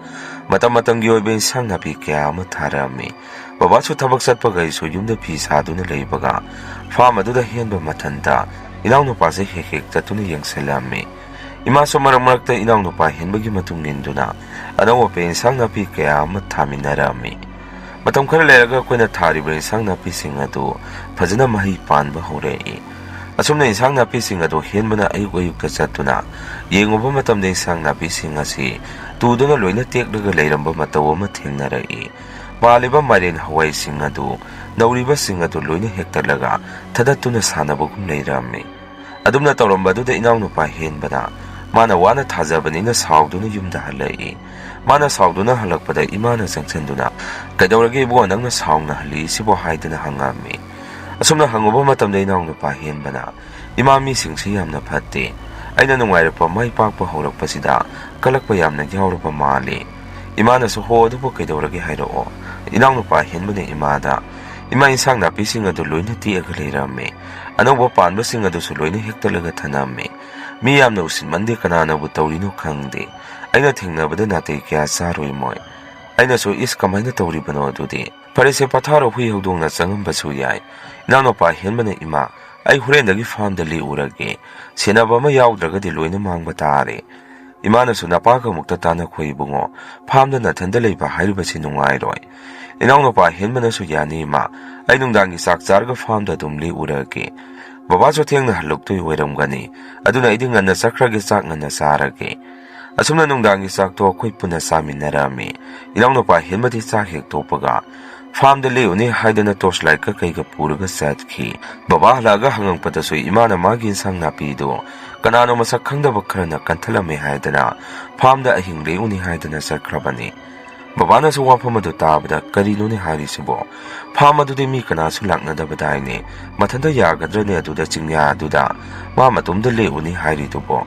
ꯃꯇꯝ ꯃꯇꯝꯒꯤ ꯑꯣꯏꯕ ꯏꯟꯁꯥꯡ ꯅꯥꯄꯤ ꯀꯌꯥ ꯑꯃ ꯊꯥꯔꯛꯑꯝꯃꯤ꯫ ꯕꯕꯥꯁꯨ ꯊꯕꯛ ꯆꯠꯄꯒ ꯑꯩꯁꯨ ꯌꯨꯝꯗ ꯐꯤ ꯁꯥꯗꯨꯅ ꯂꯩꯕꯒ ꯐꯥꯝ ꯑꯗꯨꯗ ꯍꯦꯟꯕ ꯃꯊꯟꯇ ꯏꯅꯥꯎꯅꯨꯄꯥꯁꯦ ꯍꯦꯛ ꯍꯦꯛ ꯆꯠꯇꯨꯅ ꯌꯦꯡꯁꯤꯜꯂꯝꯃꯤ꯫ ꯏꯃꯥꯁꯨ ꯃꯔꯛ ꯃꯔꯛꯇ ꯏꯅꯥꯎꯅꯨꯄꯥ ꯍꯦꯟꯕꯒꯤ ꯃꯇꯨꯡ ꯏꯟꯗꯨꯅ ꯑꯅꯧꯕ ꯄꯦ ꯏꯟꯁꯥꯡ ꯅꯥꯄꯤ ꯀꯌꯥ ꯑꯃ ꯊꯥꯃꯤꯟꯅꯔꯝꯃꯤ꯫ ꯃꯇꯝ ꯈꯔ ꯂꯩꯔꯒ ꯑꯩꯈꯣꯏꯅ ꯊꯥꯔꯤꯕ ꯏꯟꯁꯥꯡ ꯅꯥꯄꯤꯁꯤꯡ ꯑꯗꯨ ꯐꯖꯅ ꯃꯍꯩ ꯄꯥꯟꯕ ꯍꯧꯔꯛꯏ꯫ ꯑꯁꯨꯝꯅ ꯏꯟꯁꯥꯡ ꯅꯥꯄꯤꯁꯤꯡ ꯑꯗꯨ ꯍꯦꯟꯕꯅ ꯑꯌꯨꯛ ꯑꯌꯨꯛꯇ ꯆꯠꯇꯨꯅ ꯌꯦꯡꯉꯨꯕ ꯃꯇꯝꯗ ꯏꯟꯁꯥꯡ ꯅꯥꯄꯤꯁꯤꯡ ꯑꯁꯤ ꯇꯨꯗꯨꯅ ꯂꯣꯏꯅ ꯇꯦꯛꯂꯒ ꯂꯩꯔꯝꯕ ꯃꯇꯧ ꯑꯃ ꯊꯦꯡꯅꯔꯛꯏ꯫ ꯄꯥꯜꯂꯤꯕ ꯃꯥꯏꯔꯦꯟ ꯍꯋꯥꯏꯁꯤꯡ ꯑꯗꯨ ꯅꯧꯔꯤꯕꯁꯤꯡ ꯑꯗꯨ ꯂꯣꯏꯅ ꯍꯦꯛꯇꯠꯂꯒ ꯊꯗꯠꯇꯨꯅ ꯁꯥꯟꯅꯕꯒꯨꯝ ꯂꯩꯔꯝꯃꯤ꯫ ꯑꯗꯨꯝꯅ ꯇꯧꯔꯝꯕꯗꯨꯗ ꯏꯅꯥꯎꯅꯨꯄꯥ ꯍꯦꯟꯕꯅ ꯃꯥꯅ ꯋꯥꯅ ꯊꯥꯖꯕꯅꯤꯅ ꯁꯥꯎꯗꯨꯅ ꯌꯨꯝꯗ ꯍꯜꯂꯛꯏ꯫ ꯃꯥꯅ ꯁꯥꯎꯗꯨꯅ ꯍꯜꯂꯛꯄꯗ ꯏꯃꯥꯅ ꯆꯪꯁꯤꯟꯗꯨꯅ, "ꯀꯩꯗꯧꯔꯒꯦ ꯏꯕꯨꯡꯉꯣ, ꯅꯪꯅ ꯁꯥꯎꯅ ꯍꯜꯂꯤꯁꯤꯕꯨ?" ꯍꯥꯏꯗꯨꯅ ꯍꯪꯉꯝꯃꯤ꯫ ꯑꯁꯨꯝꯅ ꯍꯪꯉꯨꯕ ꯃꯇꯝꯗ ꯏꯅꯥꯎꯅꯨꯄꯥ ꯍꯦꯟꯕꯅ, "ꯏꯃꯥ, ꯃꯤꯁꯤꯡꯁꯤ ꯌꯥꯝꯅ ꯐꯠꯇꯦ꯫ ꯑꯩꯅ ꯅꯨꯡꯉꯥꯏꯔꯛꯄ ꯃꯥꯏ ꯄꯥꯛꯄ ꯍꯧꯔꯛꯄꯁꯤꯗ ꯀꯜꯂꯛꯄ ꯌꯥꯝꯅ ꯌꯥꯎꯔꯕ ꯃꯥꯜꯂꯤ꯫" ꯏꯃꯥꯅꯁꯨ, "ꯍꯣ, ꯑꯗꯨꯕꯨ ꯀꯩꯗꯧꯔꯒꯦ ꯍꯥꯏꯔꯛꯑꯣ?" ꯏꯅꯥꯎꯅꯨꯄꯥ ꯍꯦꯟꯕꯅ ꯏꯃꯥꯗ, "ꯏꯃꯥ, ꯏꯟꯁꯥꯡ ꯅꯥꯄꯤꯁꯤꯡ ꯑꯗꯨ ꯂꯣꯏꯅ ꯇꯦꯛꯑꯒ ꯂꯩꯔꯝꯃꯦ꯫ ꯑꯅꯧꯕ ꯄꯥꯟꯕꯁꯤꯡ ꯑꯗꯨꯁꯨ ꯂꯣꯏꯅ ꯍꯦꯛꯇꯠꯂꯒ ꯊꯅꯝꯃꯦ꯫ ꯃꯤ ꯌꯥꯝꯅ ꯎꯁꯤꯟꯃꯟꯗꯦ, ꯀꯅꯥꯅꯕꯨ ꯇꯧꯔꯤꯅꯣ ꯈꯪꯗꯦ꯫ ꯑꯩꯅ ꯊꯦꯡꯅꯕꯗ ꯅꯥꯇꯩ ꯀꯌꯥ ꯆꯥꯔꯣꯏ ꯃꯣꯏ꯫" ꯑꯩꯅꯁꯨ, "ꯏꯁ, ꯀꯃꯥꯏꯅ ꯇꯧꯔꯤꯕꯅꯣ ꯑꯗꯨꯗꯤ? ꯐꯔꯦꯁꯦ, ꯄꯊꯥꯔꯣ, ꯍꯨꯏ ꯍꯧꯗꯣꯡꯅ ꯆꯪꯉꯝꯕꯁꯨ ꯌꯥꯏ꯫" ꯏꯅꯥꯎꯅꯨꯄꯥ ꯍꯦꯟꯕꯅ, "ꯏꯃꯥ, ꯑꯩ ꯍꯣꯔꯦꯟꯗꯒꯤ ꯐꯥꯝꯗ ꯂꯦꯛꯎꯔꯒꯦ꯫ ꯁꯦꯟꯅꯕ ꯑꯃ ꯌꯥꯎꯗ꯭ꯔꯒꯗꯤ ꯂꯣꯏꯅ ꯃꯥꯡꯕ ꯇꯥꯔꯦ꯫" ꯏꯃꯥꯅꯁꯨ, "ꯅꯄꯥꯒ ꯑꯃꯨꯛꯇ ꯇꯥꯟꯅꯈꯣ ꯏꯕꯨꯡꯉꯣ, ꯐꯥꯝꯗ ꯅꯊꯟꯗ ꯂꯩꯕ ꯍꯥꯏꯔꯤꯕꯁꯤ ꯅꯨꯡꯉꯥꯏꯔꯣꯏ꯫" ꯏꯅꯥꯎꯅꯨꯄꯥ ꯍꯦꯟꯕꯅꯁꯨ, "ꯌꯥꯅꯤ ꯏꯃꯥ, ꯑꯩ ꯅꯨꯡꯗꯥꯡꯒꯤ ꯆꯥꯛ ꯆꯥꯔꯒ ꯐꯥꯝꯗ ꯑꯗꯨꯝ ꯂꯦꯛꯎꯔꯒꯦ꯫ ꯕꯕꯥꯁꯨ ꯊꯦꯡꯅ ꯍꯜꯂꯛꯇꯣꯏ ꯑꯣꯏꯔꯝꯒꯅꯤ, ꯑꯗꯨꯅ ꯑꯩꯗꯤ ꯉꯟꯅ ꯆꯠꯈ꯭ꯔꯒꯦ, ꯆꯥꯛ ꯉꯟꯅ ꯆꯥꯔꯒꯦ꯫" ꯑꯁꯨꯝꯅ ꯅꯨꯡꯗꯥꯡꯒꯤ ꯆꯥꯛꯇꯣ ꯑꯩꯈꯣꯏ ꯄꯨꯟꯅ ꯆꯥꯃꯤꯟꯅꯔꯝꯃꯤ꯫ ꯏꯅꯥꯎꯅꯨꯄꯥ ꯍꯦꯟꯕꯗꯤ ꯆꯥꯛ ꯍꯦꯛ ꯇꯣꯛꯄꯒ ꯐꯥꯝꯗ ꯂꯦꯛꯎꯅꯤ ꯍꯥꯏꯗꯅ ꯇꯣꯔꯆ ꯂꯥꯏꯠꯀ ꯀꯩꯒ ꯄꯨꯔꯒ ꯆꯠꯈꯤ꯫ ꯕꯕꯥ ꯍꯜꯂꯛꯑꯒ ꯍꯪꯉꯛꯄꯗꯁꯨ ꯏꯃꯥꯅ ꯃꯥꯒꯤ ꯏꯟꯁꯥꯡ ꯅꯥꯄꯤꯗꯨ ꯀꯅꯥꯅꯣ ꯃꯁꯛ ꯈꯪꯗꯕ ꯈꯔꯅ ꯀꯟꯊꯠꯂꯝꯃꯦ ꯍꯥꯏꯗꯅ ꯐꯥꯝꯗ ꯑꯍꯤꯡ ꯂꯦꯛꯎꯅꯤ ꯍꯥꯏꯗꯅ ꯆꯠꯈ꯭ꯔꯕꯅꯤ꯫ ꯕꯕꯥꯅꯁꯨ ꯋꯥꯐꯝ ꯑꯗꯨ ꯇꯥꯕꯗ, "ꯀꯔꯤꯅꯣꯅꯦ ꯍꯥꯏꯔꯤꯁꯤꯕꯣ? ꯐꯥꯝ ꯑꯗꯨꯗꯤ ꯃꯤ ꯀꯅꯥꯁꯨ ꯂꯥꯛꯅꯗꯕꯗꯥꯏꯅꯦ꯫ ꯃꯊꯟꯇ ꯌꯥꯒꯗ꯭ꯔꯅꯦ ꯑꯗꯨꯗ ꯆꯤꯡꯌꯥ ꯑꯗꯨꯗ ꯃꯥ ꯃꯇꯣꯝꯗ ꯂꯦꯛꯎꯅꯤ ꯍꯥꯏꯔꯤꯗꯨꯕꯣ?"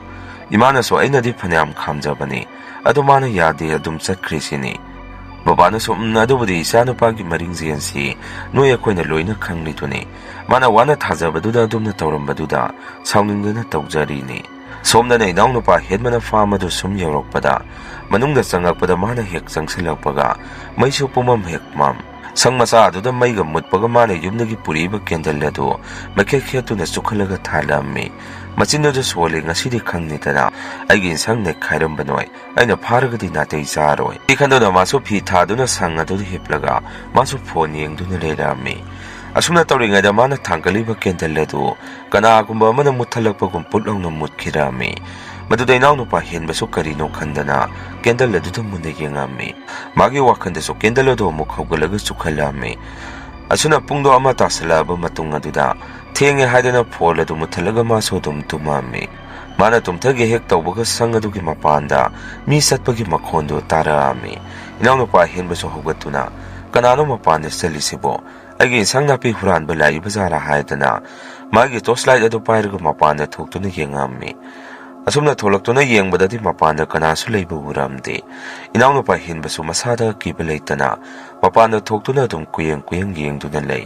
ꯏꯃꯥꯅꯁꯨ, "ꯑꯩꯅꯗꯤ ꯐꯅꯌꯥꯝ ꯈꯥꯝꯖꯕꯅꯤ, ꯑꯗꯨ ꯃꯥꯅ ꯌꯥꯗꯦ, ꯑꯗꯨꯝ ꯆꯠꯈ꯭ꯔꯤꯁꯤꯅꯤ꯫" ꯕꯕꯥꯅꯁꯨ, "ꯎꯝ, ꯑꯗꯨꯕꯨꯗꯤ ꯏꯆꯥꯅꯨꯄꯥꯒꯤ ꯃꯔꯤꯡꯖꯦꯜꯁꯤ ꯅꯣꯏ ꯑꯩꯈꯣꯏꯅ ꯂꯣꯏꯅ ꯈꯪꯂꯤꯗꯨꯅꯤ꯫ ꯃꯥꯅ ꯋꯥꯅ ꯊꯥꯖꯕꯗꯨꯗ ꯑꯗꯨꯝꯅ ꯇꯧꯔꯝꯕꯗꯨꯗ ꯁꯥꯎꯅꯤꯡꯗꯅ ꯇꯧꯖꯔꯤꯅꯤ꯫" ꯁꯣꯝꯗꯅ ꯏꯅꯥꯎꯅꯨꯄꯥ ꯍꯦꯟꯕꯅ ꯐꯥꯝ ꯑꯗꯨ ꯁꯨꯝ ꯌꯧꯔꯛꯄꯗ, ꯃꯅꯨꯡꯗ ꯆꯪꯉꯛꯄꯗ ꯃꯥꯅ ꯍꯦꯛ ꯆꯪꯁꯤꯜꯂꯛꯄꯒ ꯃꯩꯁꯨ ꯄꯨꯝꯃꯝ ꯍꯦꯛ ꯃꯝ꯫ ꯁꯪ ꯃꯆꯥ ꯑꯗꯨꯗ ꯃꯩꯒ ꯃꯨꯠꯄꯒ ꯃꯥꯅ ꯌꯨꯝꯗꯒꯤ ꯄꯨꯔꯛꯏꯕ candle ꯑꯗꯨ ꯃꯩꯈꯦꯠ ꯈꯦꯠꯇꯨꯅ ꯆꯨꯈꯠꯂꯒ ꯊꯥꯜꯂꯝꯃꯤ꯫ ꯃꯆꯤꯟꯗꯨꯗ ꯁꯣꯜꯂꯤ, "ꯉꯁꯤꯗꯤ ꯈꯪꯅꯤꯗꯅ ꯑꯩꯒꯤ ꯏꯟꯁꯥꯡ ꯅꯦꯛꯈꯥꯏꯔꯝꯕꯅꯣꯏ, ꯑꯩꯅ ꯐꯥꯔꯒꯗꯤ ꯅꯥꯇꯩ ꯆꯥꯔꯣꯏ" ꯁꯤ ꯈꯟꯗꯨꯅ ꯃꯥꯁꯨ ꯐꯤ ꯊꯥꯗꯨꯅ ꯁꯪ ꯑꯗꯨꯗ ꯍꯤꯞꯂꯒ ꯃꯥꯁꯨ phone ꯌꯦꯡꯗꯨꯅ ꯂꯩꯔꯝꯃꯤ꯫ ꯑꯁꯨꯝꯅ ꯇꯧꯔꯤꯉꯩꯗ ꯃꯥꯅ ꯊꯥꯡꯒꯠꯂꯤꯕ candle ꯑꯗꯨ ꯀꯅꯥꯒꯨꯝꯕ ꯑꯃꯅ ꯃꯨꯠꯊꯠꯂꯛꯄꯒꯨꯝ ꯄꯨꯠ ꯂꯥꯎꯅ ꯃꯨꯠꯈꯤꯔꯝꯃꯤ꯫ ꯃꯗꯨꯗ ꯏꯅꯥꯎꯅꯨꯄꯥ ꯍꯦꯟꯕꯁꯨ ꯀꯔꯤꯅꯣ ꯈꯟꯗꯅ candle ꯑꯗꯨꯗ ꯃꯨꯟꯅ ꯌꯦꯡꯉꯝꯃꯤ꯫ ꯃꯥꯒꯤ ꯋꯥꯈꯜꯗꯁꯨ candle ꯑꯗꯨ ꯑꯃꯨꯛ ꯍꯧꯒꯠꯂꯒ ꯆꯨꯈꯠꯂꯝꯃꯤ꯫ ꯑꯁꯨꯝꯅ ꯄꯨꯡꯗꯣ ꯑꯃ ꯇꯥꯁꯤꯜꯂꯛꯑꯕ ꯃꯇꯨꯡ ꯑꯗꯨꯗ ꯊꯦꯡꯉꯦ ꯍꯥꯏꯗꯅ phone ꯑꯗꯨ ꯃꯨꯠꯊꯠꯂꯒ ꯃꯥꯁꯨ ꯑꯗꯨꯝ ꯇꯨꯝꯃꯝꯃꯤ꯫ ꯃꯥꯅ ꯇꯨꯝꯊꯒꯦ ꯍꯦꯛ ꯇꯧꯕꯒ ꯁꯪ ꯑꯗꯨꯒꯤ ꯃꯄꯥꯟꯗ ꯃꯤ ꯆꯠꯄꯒꯤ ꯃꯈꯣꯟꯗꯨ ꯇꯥꯔꯛꯑꯝꯃꯤ꯫ ꯏꯅꯥꯎꯅꯨꯄꯥ ꯍꯦꯟꯕꯁꯨ ꯍꯧꯒꯠꯇꯨꯅ, "ꯀꯅꯥꯅꯣ ꯃꯄꯥꯟꯗ ꯆꯠꯂꯤꯁꯤꯕꯣ? ꯑꯩꯒꯤ ꯏꯟꯁꯥꯡ ꯅꯥꯄꯤ ꯍꯨꯔꯥꯟꯕ ꯂꯥꯛꯏꯕ ꯖꯥꯠꯂꯥ?" ꯍꯥꯏꯗꯅ ꯃꯥꯒꯤ torch light ꯑꯗꯨ ꯄꯥꯏꯔꯒ ꯃꯄꯥꯟꯗ ꯊꯣꯛꯇꯨꯅ ꯌꯦꯡꯉꯝꯃꯤ꯫ ꯑꯁꯨꯝꯅ ꯊꯣꯛꯂꯛꯇꯨꯅ ꯌꯦꯡꯕꯗꯗꯤ ꯃꯄꯥꯟꯗ ꯀꯅꯥꯁꯨ ꯂꯩꯕ ꯎꯔꯝꯗꯦ꯫ ꯏꯅꯥꯎꯅꯨꯄꯥ ꯍꯦꯟꯕꯁꯨ ꯃꯁꯥꯗ ꯑꯀꯤꯕ ꯂꯩꯇꯅ ꯃꯄꯥꯟꯗ ꯊꯣꯛꯇꯨꯅ ꯑꯗꯨꯝ ꯀꯨꯌꯦꯡ ꯀꯨꯌꯦꯡ ꯌꯦꯡꯗꯨꯅ ꯂꯩ꯫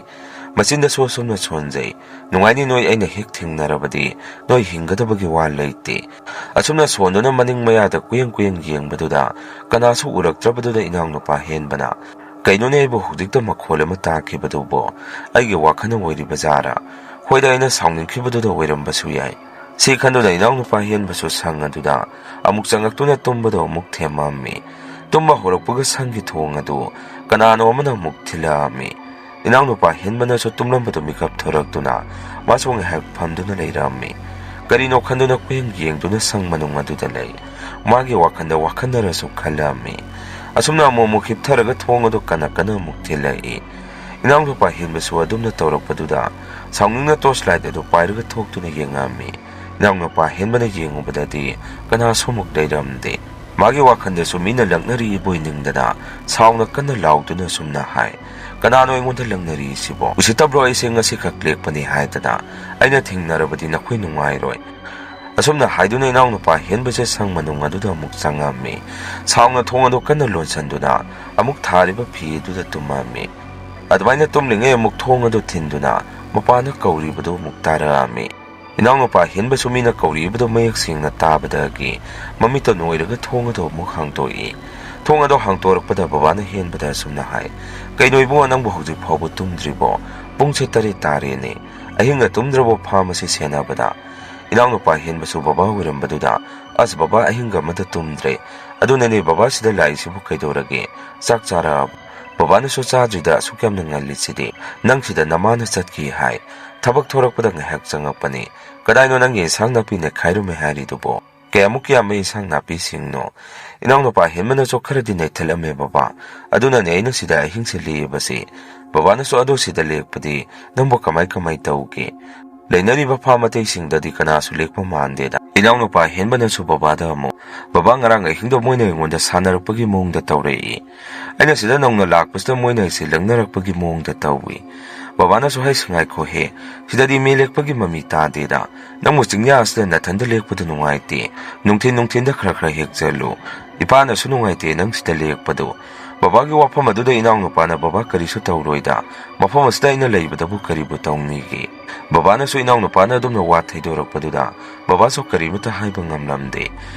ꯃꯆꯤꯟꯗꯁꯨ ꯑꯁꯨꯝꯅ ꯁꯣꯟꯖꯩ, "ꯅꯨꯡꯉꯥꯏꯅꯤ ꯅꯣꯏ, ꯑꯩꯅ ꯍꯦꯛ ꯊꯦꯡꯅꯔꯕꯗꯤ ꯅꯣꯏ ꯍꯤꯡꯒꯗꯕꯒꯤ ꯋꯥ ꯂꯩꯇꯦ"꯫ ꯑꯁꯨꯝꯅ ꯁꯣꯟꯗꯨꯅ ꯃꯅꯤꯡ ꯃꯌꯥꯗ ꯀꯨꯌꯦꯡ ꯀꯨꯌꯦꯡ ꯌꯦꯡꯕꯗꯨꯗ ꯀꯅꯥꯁꯨ ꯎꯔꯛꯇ꯭ꯔꯕꯗꯨꯗ ꯏꯅꯥꯎꯅꯨꯄꯥ ꯍꯦꯟꯕꯅ, "ꯀꯩꯅꯣꯅꯦ ꯑꯩꯕꯨ ꯍꯧꯖꯤꯛꯇ ꯃꯈꯣꯜ ꯑꯃ ꯇꯥꯈꯤꯕꯗꯨꯕꯣ? ꯑꯩꯒꯤ ꯋꯥꯈꯜꯅ ꯑꯣꯏꯔꯤꯕ ꯖꯥꯠꯔꯥ? ꯍꯣꯏꯗ, ꯑꯩꯅ ꯁꯥꯎꯅꯤꯡꯈꯤꯕꯗꯨꯗ ꯑꯣꯏꯔꯝꯕꯁꯨ ꯌꯥꯏ" ꯁꯤ ꯈꯟꯗꯨꯅ ꯏꯅꯥꯎꯅꯨꯄꯥ ꯍꯦꯟꯕꯁꯨ ꯁꯪ ꯑꯗꯨꯗ ꯑꯃꯨꯛ ꯆꯪꯉꯛꯇꯨꯅ ꯇꯨꯝꯕꯗꯣ ꯑꯃꯨꯛ ꯊꯦꯝꯃꯝꯃꯤ꯫ ꯇꯨꯝꯕ ꯍꯧꯔꯛꯄꯒ ꯁꯪꯒꯤ ꯊꯣꯡ ꯑꯗꯨ ꯀꯅꯥꯅꯣ ꯑꯃꯅ ꯑꯃꯨꯛ ꯊꯤꯜꯂꯛꯑꯝꯃꯤ꯫ ꯏꯅꯥꯎꯅꯨꯄꯥ ꯍꯦꯟꯕꯅꯁꯨ ꯇꯨꯝꯂꯝꯕꯗꯨ ꯃꯤꯀꯞ ꯊꯣꯔꯛꯇꯨꯅ ꯃꯥꯁꯨ ꯉꯥꯏꯍꯥꯛ ꯐꯝꯗꯨꯅ ꯂꯩꯔꯝꯃꯤ꯫ ꯀꯔꯤꯅꯣ ꯈꯟꯗꯨꯅ ꯀꯨꯌꯦꯡ ꯌꯦꯡꯗꯨꯅ ꯁꯪ ꯃꯅꯨꯡ ꯑꯗꯨꯗ ꯂꯩ꯫ ꯃꯥꯒꯤ ꯋꯥꯈꯜꯗ ꯋꯥꯈꯜꯅꯔꯁꯨ ꯈꯜꯂꯝꯃꯤ꯫ ꯑꯁꯨꯝꯅ ꯑꯃꯨꯛ ꯑꯃꯨꯛ ꯍꯤꯞꯊꯔꯒ ꯊꯣꯡ ꯑꯗꯨ ꯀꯟꯅ ꯀꯟꯅ ꯑꯃꯨꯛ ꯊꯤꯜꯂꯛꯏ꯫ ꯏꯅꯥꯎꯅꯨꯄꯥ ꯍꯦꯟꯕꯁꯨ ꯑꯗꯨꯝꯅ ꯇꯧꯔꯛꯄꯗꯨꯗ ꯁꯥꯎꯅꯤꯡꯅ torch light ꯑꯗꯨ ꯄꯥꯏꯔꯒ ꯊꯣꯛꯇꯨꯅ ꯌꯦꯡꯉꯝꯃꯤ꯫ ꯏꯅꯥꯎꯅꯨꯄꯥ ꯍꯦꯟꯕꯅ ꯌꯦꯡꯉꯨꯕꯗꯗꯤ ꯀꯅꯥꯁꯨ ꯑꯃꯨꯛ ꯂꯩꯔꯝꯗꯦ꯫ ꯃꯥꯒꯤ ꯋꯥꯈꯜꯗꯁꯨ ꯃꯤꯅ ꯂꯛꯅꯔꯤꯕꯣꯏ ꯅꯤꯡꯗꯅ ꯁꯥꯎꯅ ꯀꯟꯅ ꯂꯥꯎꯗꯨꯅ ꯑꯁꯨꯝꯅ ꯍꯥꯏ, "ꯀꯅꯥꯅꯣ ꯑꯩꯉꯣꯟꯗ ꯂꯛꯅꯔꯤꯁꯤꯕꯣ? ꯎꯁꯤꯠꯇꯕ꯭ꯔꯣ? ꯑꯩꯁꯦ ꯉꯁꯤꯈꯛ ꯂꯦꯛꯄꯅꯤ ꯍꯥꯏꯗꯅ ꯑꯩꯅ ꯊꯦꯡꯅꯔꯕꯗꯤ ꯅꯈꯣꯏ ꯅꯨꯡꯉꯥꯏꯔꯣꯏ"꯫ ꯑꯁꯨꯝꯅ ꯍꯥꯏꯗꯨꯅ ꯏꯅꯥꯎꯅꯨꯄꯥ ꯍꯦꯟꯕꯁꯦ ꯁꯪ ꯃꯅꯨꯡ ꯑꯗꯨꯗ ꯑꯃꯨꯛ ꯆꯪꯉꯝꯃꯤ꯫ ꯁꯥꯎꯅ ꯊꯣꯡ ꯑꯗꯨ ꯀꯟꯅ ꯂꯣꯟꯁꯤꯟꯗꯨꯅ ꯑꯃꯨꯛ ꯊꯥꯔꯤꯕ ꯐꯤ ꯑꯗꯨꯗ ꯇꯨꯝꯃꯝꯃꯤ꯫ ꯑꯗꯨꯃꯥꯏꯅ ꯇꯨꯝꯂꯤꯉꯩ ꯑꯃꯨꯛ ꯊꯣꯡ ꯑꯗꯨ ꯊꯤꯟꯗꯨꯅ ꯃꯄꯥꯟꯗ ꯀꯧꯔꯤꯕꯗꯨ ꯑꯃꯨꯛ ꯇꯥꯔꯛꯑꯝꯃꯤ꯫ ꯏꯅꯥꯎꯅꯨꯄꯥ ꯍꯦꯟꯕꯁꯨ ꯃꯤꯅ ꯀꯧꯔꯤꯕꯗꯨ ꯃꯌꯦꯛ ꯁꯦꯡꯅ ꯇꯥꯕꯗꯒꯤ ꯃꯃꯤꯠꯇ ꯅꯣꯏꯔꯒ ꯊꯣꯡ ꯑꯗꯨ ꯑꯃꯨꯛ ꯍꯥꯡꯗꯣꯛꯏ꯫ ꯊꯣꯡ ꯑꯗꯣ ꯍꯥꯡꯇꯣꯔꯛꯄꯗ ꯕꯕꯥꯅ ꯍꯦꯟꯕꯗ ꯑꯁꯨꯝꯅ ꯍꯥꯏ, "ꯀꯩꯅꯣ ꯏꯕꯨꯡꯉꯣ, ꯅꯪꯕꯨ ꯍꯧꯖꯤꯛ ꯐꯥꯎꯕ ꯇꯨꯝꯗ꯭ꯔꯤꯕꯣ? ꯄꯨꯡꯁꯦ ꯇꯔꯦꯠ ꯇꯥꯔꯦꯅꯦ꯫ ꯑꯍꯤꯡꯒ ꯇꯨꯝꯗ꯭ꯔꯕꯣ ꯐꯥꯝ ꯑꯁꯤ ꯁꯦꯟꯅꯕꯗ?" ꯏꯅꯥꯎꯅꯨꯄꯥ ꯍꯦꯟꯕꯁꯨ ꯕꯕꯥ ꯑꯣꯏꯔꯝꯕꯗꯨꯗ, "ꯑꯁ ꯕꯕꯥ, ꯑꯍꯤꯡꯒ ꯑꯃꯗ ꯇꯨꯝꯗ꯭ꯔꯦ꯫ ꯑꯗꯨꯅꯅꯦ ꯕꯕꯥ ꯁꯤꯗ ꯂꯥꯛꯏꯁꯤꯕꯨ ꯀꯩꯗꯧꯔꯒꯦ? ꯆꯥꯛ ꯆꯥꯔꯛꯑꯕ? ꯕꯕꯥꯅꯁꯨ ꯆꯥꯗ꯭ꯔꯤꯗ ꯑꯁꯨꯛ ꯌꯥꯝꯅ ꯉꯜꯂꯤꯁꯤꯗꯤ꯫ ꯅꯪ ꯁꯤꯗ ꯅꯃꯥꯅ ꯆꯠꯈꯤ ꯍꯥꯏ꯫ ꯊꯕꯛ ꯊꯣꯔꯛꯄꯗ ꯉꯥꯏꯍꯥꯛ ꯆꯪꯉꯛꯄꯅꯤ꯫ ꯀꯗꯥꯏꯅꯣ ꯅꯪꯒꯤ ꯏꯟꯁꯥꯡ ꯅꯥꯄꯤ ꯅꯩꯈꯥꯏꯔꯝꯃꯦ ꯍꯥꯏꯔꯤꯗꯨꯕꯣ? ꯀꯌꯥꯃꯨꯛ ꯌꯥꯝꯕ ꯏꯟꯁꯥꯡ ꯅꯥꯄꯤꯁꯤꯡꯅꯣ?" ꯏꯅꯥꯎꯅꯨꯄꯥ ꯍꯦꯟꯕꯅꯁꯨ ꯈꯔꯗꯤ ꯅꯩꯊꯠꯂꯝꯃꯦ ꯕꯕꯥ꯫ ꯑꯗꯨꯅꯅꯦ ꯑꯩꯅ ꯁꯤꯗ ꯑꯍꯤꯡꯁꯦ ꯂꯦꯛꯏꯕꯁꯦ꯫ ꯕꯕꯥꯅꯁꯨ ꯑꯗꯣ ꯁꯤꯗ ꯂꯦꯛꯄꯗꯤ ꯅꯪꯕꯨ ꯀꯃꯥꯏ ꯀꯃꯥꯏ ꯇꯧꯒꯦ? ꯂꯩꯅꯔꯤꯕ ꯐꯥꯝ ꯑꯇꯩꯁꯤꯡꯗꯗꯤ ꯀꯅꯥꯁꯨ ꯂꯦꯛꯄ ꯃꯥꯟꯗꯦꯗ꯫ ꯏꯅꯥꯎꯅꯨꯄꯥ ꯍꯦꯟꯕꯅꯁꯨ ꯕꯕꯥꯗ ꯑꯃꯨꯛ, "ꯕꯕꯥ, ꯉꯔꯥꯡ ꯑꯍꯤꯡꯗꯣ ꯃꯣꯏꯅ ꯑꯩꯉꯣꯟꯗ ꯁꯥꯟꯅꯔꯛꯄꯒꯤ ꯃꯑꯣꯡꯗ ꯇꯧꯔꯛꯏ꯫ ꯑꯩꯅ ꯁꯤꯗ ꯅꯧꯅ ꯂꯥꯛꯄꯁꯤꯗ ꯃꯣꯏꯅ ꯑꯩꯁꯦ ꯂꯛꯅꯔꯛꯄꯒꯤ ꯃꯑꯣꯡꯗ ꯇꯧꯏ꯫" ꯕꯕꯥꯅꯁꯨ, "ꯍꯩꯁ, ꯉꯥꯏꯈꯣꯍꯦ, ꯁꯤꯗꯗꯤ ꯃꯤ ꯂꯦꯛꯄꯒꯤ ꯃꯃꯤ ꯇꯥꯗꯦꯗ꯫ ꯅꯪꯕꯨ ꯆꯤꯡꯌꯥ ꯑꯁꯤꯗ ꯅꯊꯟꯗ ꯂꯦꯛꯄꯗꯨ ꯅꯨꯡꯉꯥꯏꯇꯦ꯫ ꯅꯨꯡꯊꯤꯟ ꯅꯨꯡꯊꯤꯟꯗ ꯈꯔ ꯈꯔ ꯍꯦꯛ ꯆꯠꯂꯨ꯫ ꯏꯄꯥꯅꯁꯨ ꯅꯨꯡꯉꯥꯏꯇꯦ ꯅꯪ ꯁꯤꯗ ꯂꯦꯛꯄꯗꯨ꯫" ꯕꯕꯥꯒꯤ ꯋꯥꯐꯝ ꯑꯗꯨꯗ ꯏꯅꯥꯎꯅꯨꯄꯥꯅ, "ꯕꯕꯥ, ꯀꯔꯤꯁꯨ ꯇꯧꯔꯣꯏꯗ꯫ ꯃꯐꯝ ꯑꯁꯤꯗ ꯑꯩꯅ ꯂꯩꯕꯗꯕꯨ ꯀꯔꯤꯕꯨ ꯇꯧꯅꯤꯒꯦ?" ꯕꯕꯥꯅꯁꯨ ꯏꯅꯥꯎꯅꯨꯄꯥꯅ ꯑꯗꯨꯝꯅ ꯋꯥ ꯊꯩꯗꯣꯔꯛꯄꯗꯨꯗ ꯕꯕꯥꯁꯨ ꯀꯔꯤꯃꯇ ꯍꯥꯏꯕ ꯉꯝꯂꯝꯗꯦ꯫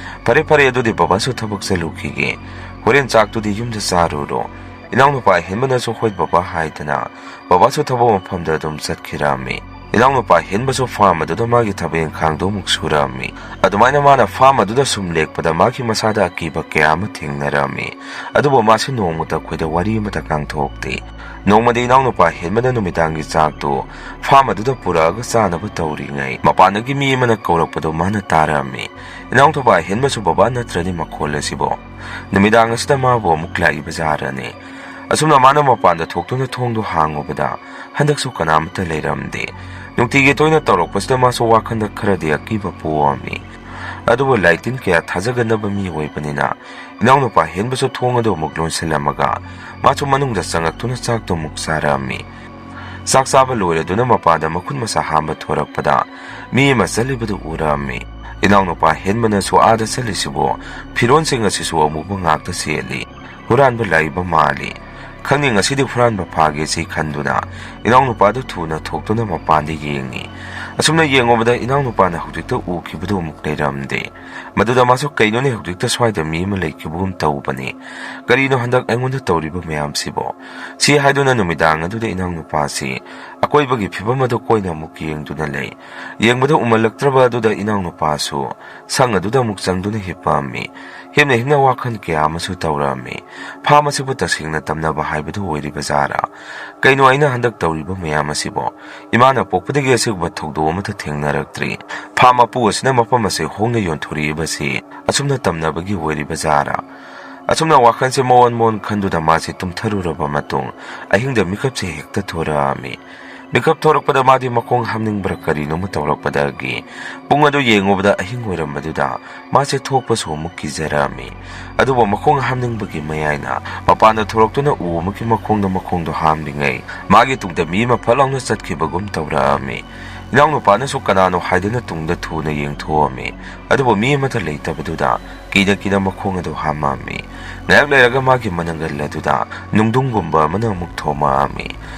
"ꯐꯔꯦ, ꯐꯔꯦ, ꯑꯗꯨꯗꯤ ꯕꯕꯥꯁꯨ ꯊꯕꯛ ꯆꯠꯂꯨꯈꯤꯒꯦ꯫ ꯍꯣꯔꯦꯟ ꯆꯥꯛꯇꯨꯗꯤ ꯌꯨꯝꯗ ꯆꯥꯔꯨꯔꯣ꯫" ꯏꯅꯥꯎꯅꯨꯄꯥ ꯑꯍꯦꯟꯕꯅꯁꯨ, "ꯍꯣꯏ ꯕꯕꯥ" ꯍꯥꯏꯗꯅ ꯕꯕꯥꯁꯨ ꯊꯕꯛ ꯃꯐꯝꯗ ꯑꯗꯨꯝ ꯆꯠꯈꯤꯔꯝꯃꯤ꯫ ꯏꯅꯥꯎꯅꯨꯄꯥ ꯑꯍꯦꯟꯕꯁꯨ ꯐꯥꯔꯝ ꯑꯗꯨꯗ ꯃꯥꯒꯤ ꯊꯕꯛ ꯏꯪꯈꯥꯡꯗꯣ ꯑꯃꯨꯛ ꯁꯨꯔꯝꯃꯤ꯫ ꯑꯗꯨꯃꯥꯏꯅ ꯃꯥꯅ ꯐꯥꯔꯝ ꯑꯗꯨꯗ ꯁꯨꯝ ꯂꯦꯛꯄꯗ ꯃꯥꯒꯤ ꯃꯁꯥꯗ ꯑꯀꯤꯕ ꯀꯌꯥ ꯑꯃ ꯊꯦꯡꯅꯔꯝꯃꯤ꯫ ꯑꯗꯨꯕꯨ ꯃꯥꯁꯦ ꯅꯣꯡꯃꯇ ꯑꯩꯈꯣꯏꯗ ꯋꯥꯔꯤ ꯑꯃꯇ ꯉꯥꯡꯊꯣꯛꯇꯦ꯫ ꯅꯣꯡꯃꯗꯤ ꯏꯅꯥꯎꯅꯨꯄꯥ ꯍꯦꯟꯕꯅ ꯅꯨꯃꯤꯗꯥꯡꯒꯤ ꯆꯥꯛꯇꯨ ꯐꯥꯔꯝ ꯑꯗꯨꯗ ꯄꯨꯔꯛꯑꯒ ꯆꯥꯅꯕ ꯇꯧꯔꯤꯉꯩ, ꯃꯄꯥꯟꯗꯒꯤ ꯃꯤ ꯑꯃꯅ ꯀꯧꯔꯛꯄꯗꯨ ꯃꯥꯅ ꯇꯥꯔꯝꯃꯤ꯫ ꯏꯅꯥꯎꯅꯨꯄꯥ ꯍꯦꯟꯕꯁꯨ ꯕꯕꯥ ꯅꯠꯇ꯭ꯔꯗꯤ ꯃꯈꯣꯜ ꯑꯁꯤꯕꯣ? ꯅꯨꯃꯤꯗꯥꯡ ꯑꯁꯤꯗ ꯃꯥꯕꯨ ꯑꯃꯨꯛ ꯂꯥꯛꯏꯕ ꯖꯥꯔꯅꯤ꯫ ꯑꯁꯨꯝꯅ ꯃꯥꯅ ꯃꯄꯥꯟꯗ ꯊꯣꯛꯇꯨꯅ ꯊꯣꯡꯗꯨ ꯍꯥꯡꯉꯨꯕꯗ ꯍꯟꯗꯛꯁꯨ ꯀꯅꯥꯃꯠꯇ ꯂꯩꯔꯝꯗꯦ꯫ ꯅꯨꯡꯇꯤꯒꯤ ꯇꯣꯏꯅ ꯇꯧꯔꯛꯄꯁꯤꯗ ꯃꯥꯁꯨ ꯋꯥꯈꯜꯗ ꯈꯔꯗꯤ ꯑꯀꯤꯕ ꯄꯣꯛꯑꯝꯃꯤ꯫ ꯑꯗꯨꯕꯨ ꯂꯥꯏꯇꯤꯟ ꯀꯌꯥ ꯊꯥꯖꯒꯟꯗꯕ ꯃꯤ ꯑꯣꯏꯕꯅꯤꯅ ꯏꯅꯥꯎꯅꯨꯄꯥ ꯍꯦꯟꯕꯁꯨ ꯊꯣꯡ ꯑꯗꯨ ꯑꯃꯨꯛ ꯂꯣꯟꯁꯤꯜꯂꯝꯃꯒ ꯃꯥꯁꯨ ꯃꯅꯨꯡꯗ ꯆꯪꯉꯛꯇꯨꯅ ꯆꯥꯛꯇꯨ ꯑꯃꯨꯛ ꯆꯥꯔꯛꯑꯝꯃꯤ꯫ ꯆꯥꯛ ꯆꯥꯕ ꯂꯣꯏꯔꯗꯨꯅ ꯃꯄꯥꯟꯗ ꯃꯈꯨꯠ ꯃꯁꯥ ꯍꯥꯝꯕ ꯊꯣꯔꯛꯄꯗ ꯃꯤ ꯑꯃ ꯆꯠꯂꯤꯕꯗꯨ ꯎꯔꯛꯑꯝꯃꯤ꯫ ꯏꯅꯥꯎꯅꯨꯄꯥ ꯍꯦꯟꯕꯅꯁꯨ ꯑꯥꯗ ꯆꯠꯂꯤꯁꯤꯕꯨ ꯐꯤꯔꯣꯟꯁꯤꯡ ꯑꯁꯤꯁꯨ ꯑꯃꯨꯕ ꯉꯥꯛꯇ ꯁꯦꯠꯂꯤ꯫ ꯍꯨꯔꯥꯟꯕ ꯂꯥꯛꯏꯕ ꯃꯥꯜꯂꯤ꯫ ꯈꯪꯅꯤꯡ ꯑꯁꯤꯗꯤ ꯍꯨꯔꯥꯟꯕ ꯐꯥꯒꯦꯁꯤ ꯈꯟꯗꯨꯅ ꯏꯅꯥꯎꯅꯨꯄꯥꯗꯨ ꯊꯨꯅ ꯊꯣꯛꯇꯨꯅ ꯃꯄꯥꯟꯗ ꯌꯦꯡꯉꯤ꯫ ꯑꯁꯨꯝꯅ ꯌꯦꯡꯉꯨꯕꯗ ꯏꯅꯥꯎꯅꯨꯄꯥꯅ ꯍꯧꯖꯤꯛꯇ ꯎꯈꯤꯕꯗꯨ ꯑꯃꯨꯛ ꯂꯩꯔꯝꯗꯦ꯫ ꯃꯗꯨꯗ ꯃꯥꯁꯨ, "ꯀꯩꯅꯣꯅꯦ, ꯍꯧꯖꯤꯛꯇ ꯁ꯭ꯋꯥꯏꯗ ꯃꯤ ꯑꯃ ꯂꯩꯈꯤꯕꯒꯨꯝ ꯇꯧꯕꯅꯤ, ꯀꯔꯤꯅꯣ ꯍꯟꯗꯛ ꯑꯩꯉꯣꯟꯗ ꯇꯧꯔꯤꯕ ꯃꯌꯥꯝꯁꯤꯕꯣ?" ꯁꯤ ꯍꯥꯏꯗꯨꯅ ꯅꯨꯃꯤꯗꯥꯡ ꯑꯗꯨꯗ ꯏꯅꯥꯎꯅꯨꯄꯥꯁꯤ ꯑꯀꯣꯏꯕꯒꯤ ꯐꯤꯕꯝ ꯑꯗꯨ ꯀꯣꯏꯅ ꯑꯃꯨꯛ ꯌꯦꯡꯗꯨꯅ ꯂꯩ꯫ ꯌꯦꯡꯕꯗ ꯎꯃꯜꯂꯛꯇ꯭ꯔꯕ ꯑꯗꯨꯗ ꯏꯅꯥꯎꯅꯨꯄꯥꯁꯨ ꯁꯪ ꯑꯗꯨꯗ ꯑꯃꯨꯛ ꯆꯪꯗꯨꯅ ꯍꯤꯞꯄꯝꯃꯤ꯫ ꯍꯤꯞꯅ ꯍꯤꯞꯅ ꯋꯥꯈꯜ ꯀꯌꯥ ꯑꯃꯁꯨ ꯇꯧꯔꯝꯃꯤ꯫ ꯐꯥꯝ ꯑꯁꯤꯕꯨ ꯇꯁꯦꯡꯅ ꯇꯝꯅꯕ ꯍꯥꯏꯕꯗꯨ ꯑꯣꯏꯔꯤꯕ ꯖꯥꯔꯥ? ꯀꯩꯅꯣ ꯑꯩꯅ ꯍꯟꯗꯛ ꯇꯧꯔꯤꯕ ꯃꯌꯥꯝ ꯑꯁꯤꯕꯣ? ꯏꯃꯥꯅ ꯄꯣꯛꯄꯗꯒꯤ ꯑꯁꯤꯒꯨꯝꯕ ꯊꯧꯗꯣꯛ ꯑꯃꯠꯇ ꯊꯦꯡꯅꯔꯛꯇ꯭ꯔꯤ꯫ ꯐꯥꯝ ꯃꯄꯨ ꯑꯁꯤꯅ ꯃꯐꯝ ꯑꯁꯤ ꯍꯣꯡꯅ ꯌꯣꯟꯊꯣꯔꯛꯏꯕꯁꯤ ꯑꯁꯨꯝꯅ ꯇꯝꯅꯕꯒꯤ ꯑꯣꯏꯔꯤꯕ ꯖꯥꯔꯥ? ꯑꯁꯨꯝꯅ ꯋꯥꯈꯜꯁꯦ ꯃꯑꯣꯟ ꯃꯑꯣꯟ ꯈꯟꯗꯨꯅ ꯃꯥꯁꯤ ꯇꯨꯝꯊꯔꯨꯔꯕ ꯃꯇꯨꯡ ꯑꯍꯤꯡꯗ ꯃꯤꯀꯞꯁꯦ ꯍꯦꯛꯇ ꯊꯣꯔꯛꯑꯝꯃꯤ꯫ ꯃꯤꯀꯞ ꯊꯣꯔꯛꯄꯗ ꯃꯥꯗꯤ ꯃꯈꯣꯡ ꯍꯥꯝꯅꯤꯡꯕ꯭ꯔꯥ ꯀꯔꯤꯅꯣꯃ ꯇꯧꯔꯛꯄꯗꯒꯤ ꯄꯨꯡ ꯑꯗꯨ ꯌꯦꯡꯉꯨꯕꯗ ꯑꯍꯤꯡ ꯑꯣꯏꯔꯝꯕꯗꯨꯗ ꯃꯥꯁꯦ ꯊꯣꯛꯄꯁꯨ ꯑꯃꯨꯛ ꯀꯤꯖꯔꯛꯑꯝꯃꯤ꯫ ꯑꯗꯨꯕꯨ ꯃꯈꯣꯡ ꯍꯥꯝꯅꯤꯡꯕꯒꯤ ꯃꯌꯥꯏꯅ ꯃꯄꯥꯟꯗ ꯊꯣꯔꯛꯇꯨꯅ ꯎ ꯑꯃꯒꯤ ꯃꯈꯣꯡꯗ ꯃꯈꯣꯡꯗꯣ ꯍꯥꯝꯂꯤꯉꯩ ꯃꯥꯒꯤ ꯇꯨꯡꯗ ꯃꯤ ꯑꯃ ꯐꯠ ꯂꯥꯎꯅ ꯆꯠꯈꯤꯕꯒꯨꯝ ꯇꯧꯔꯛꯑꯝꯃꯤ꯫ ꯏꯅꯥꯎꯅꯨꯄꯥꯅꯁꯨ ꯀꯅꯥꯅꯣ ꯍꯥꯏꯗꯨꯅ ꯇꯨꯡꯗ ꯊꯨꯅ ꯌꯦꯡꯊꯣꯛꯑꯝꯃꯤ꯫ ꯑꯗꯨꯕꯨ ꯃꯤ ꯑꯃꯠꯇ ꯂꯩꯇꯕꯗꯨꯗ ꯀꯤꯅ ꯀꯤꯅ ꯃꯈꯣꯡ ꯑꯗꯨ ꯍꯥꯝꯃꯝꯃꯤ꯫ ꯉꯥꯏꯍꯥꯛ ꯂꯩꯔꯒ ꯃꯥꯒꯤ ꯃꯅꯪꯒꯜ ꯑꯗꯨꯗ ꯅꯨꯡꯗꯨꯡꯒꯨꯝꯕ ꯑꯃꯅ ꯑꯃꯨꯛ ꯊꯣꯝꯃꯛꯑꯝꯃꯤ꯫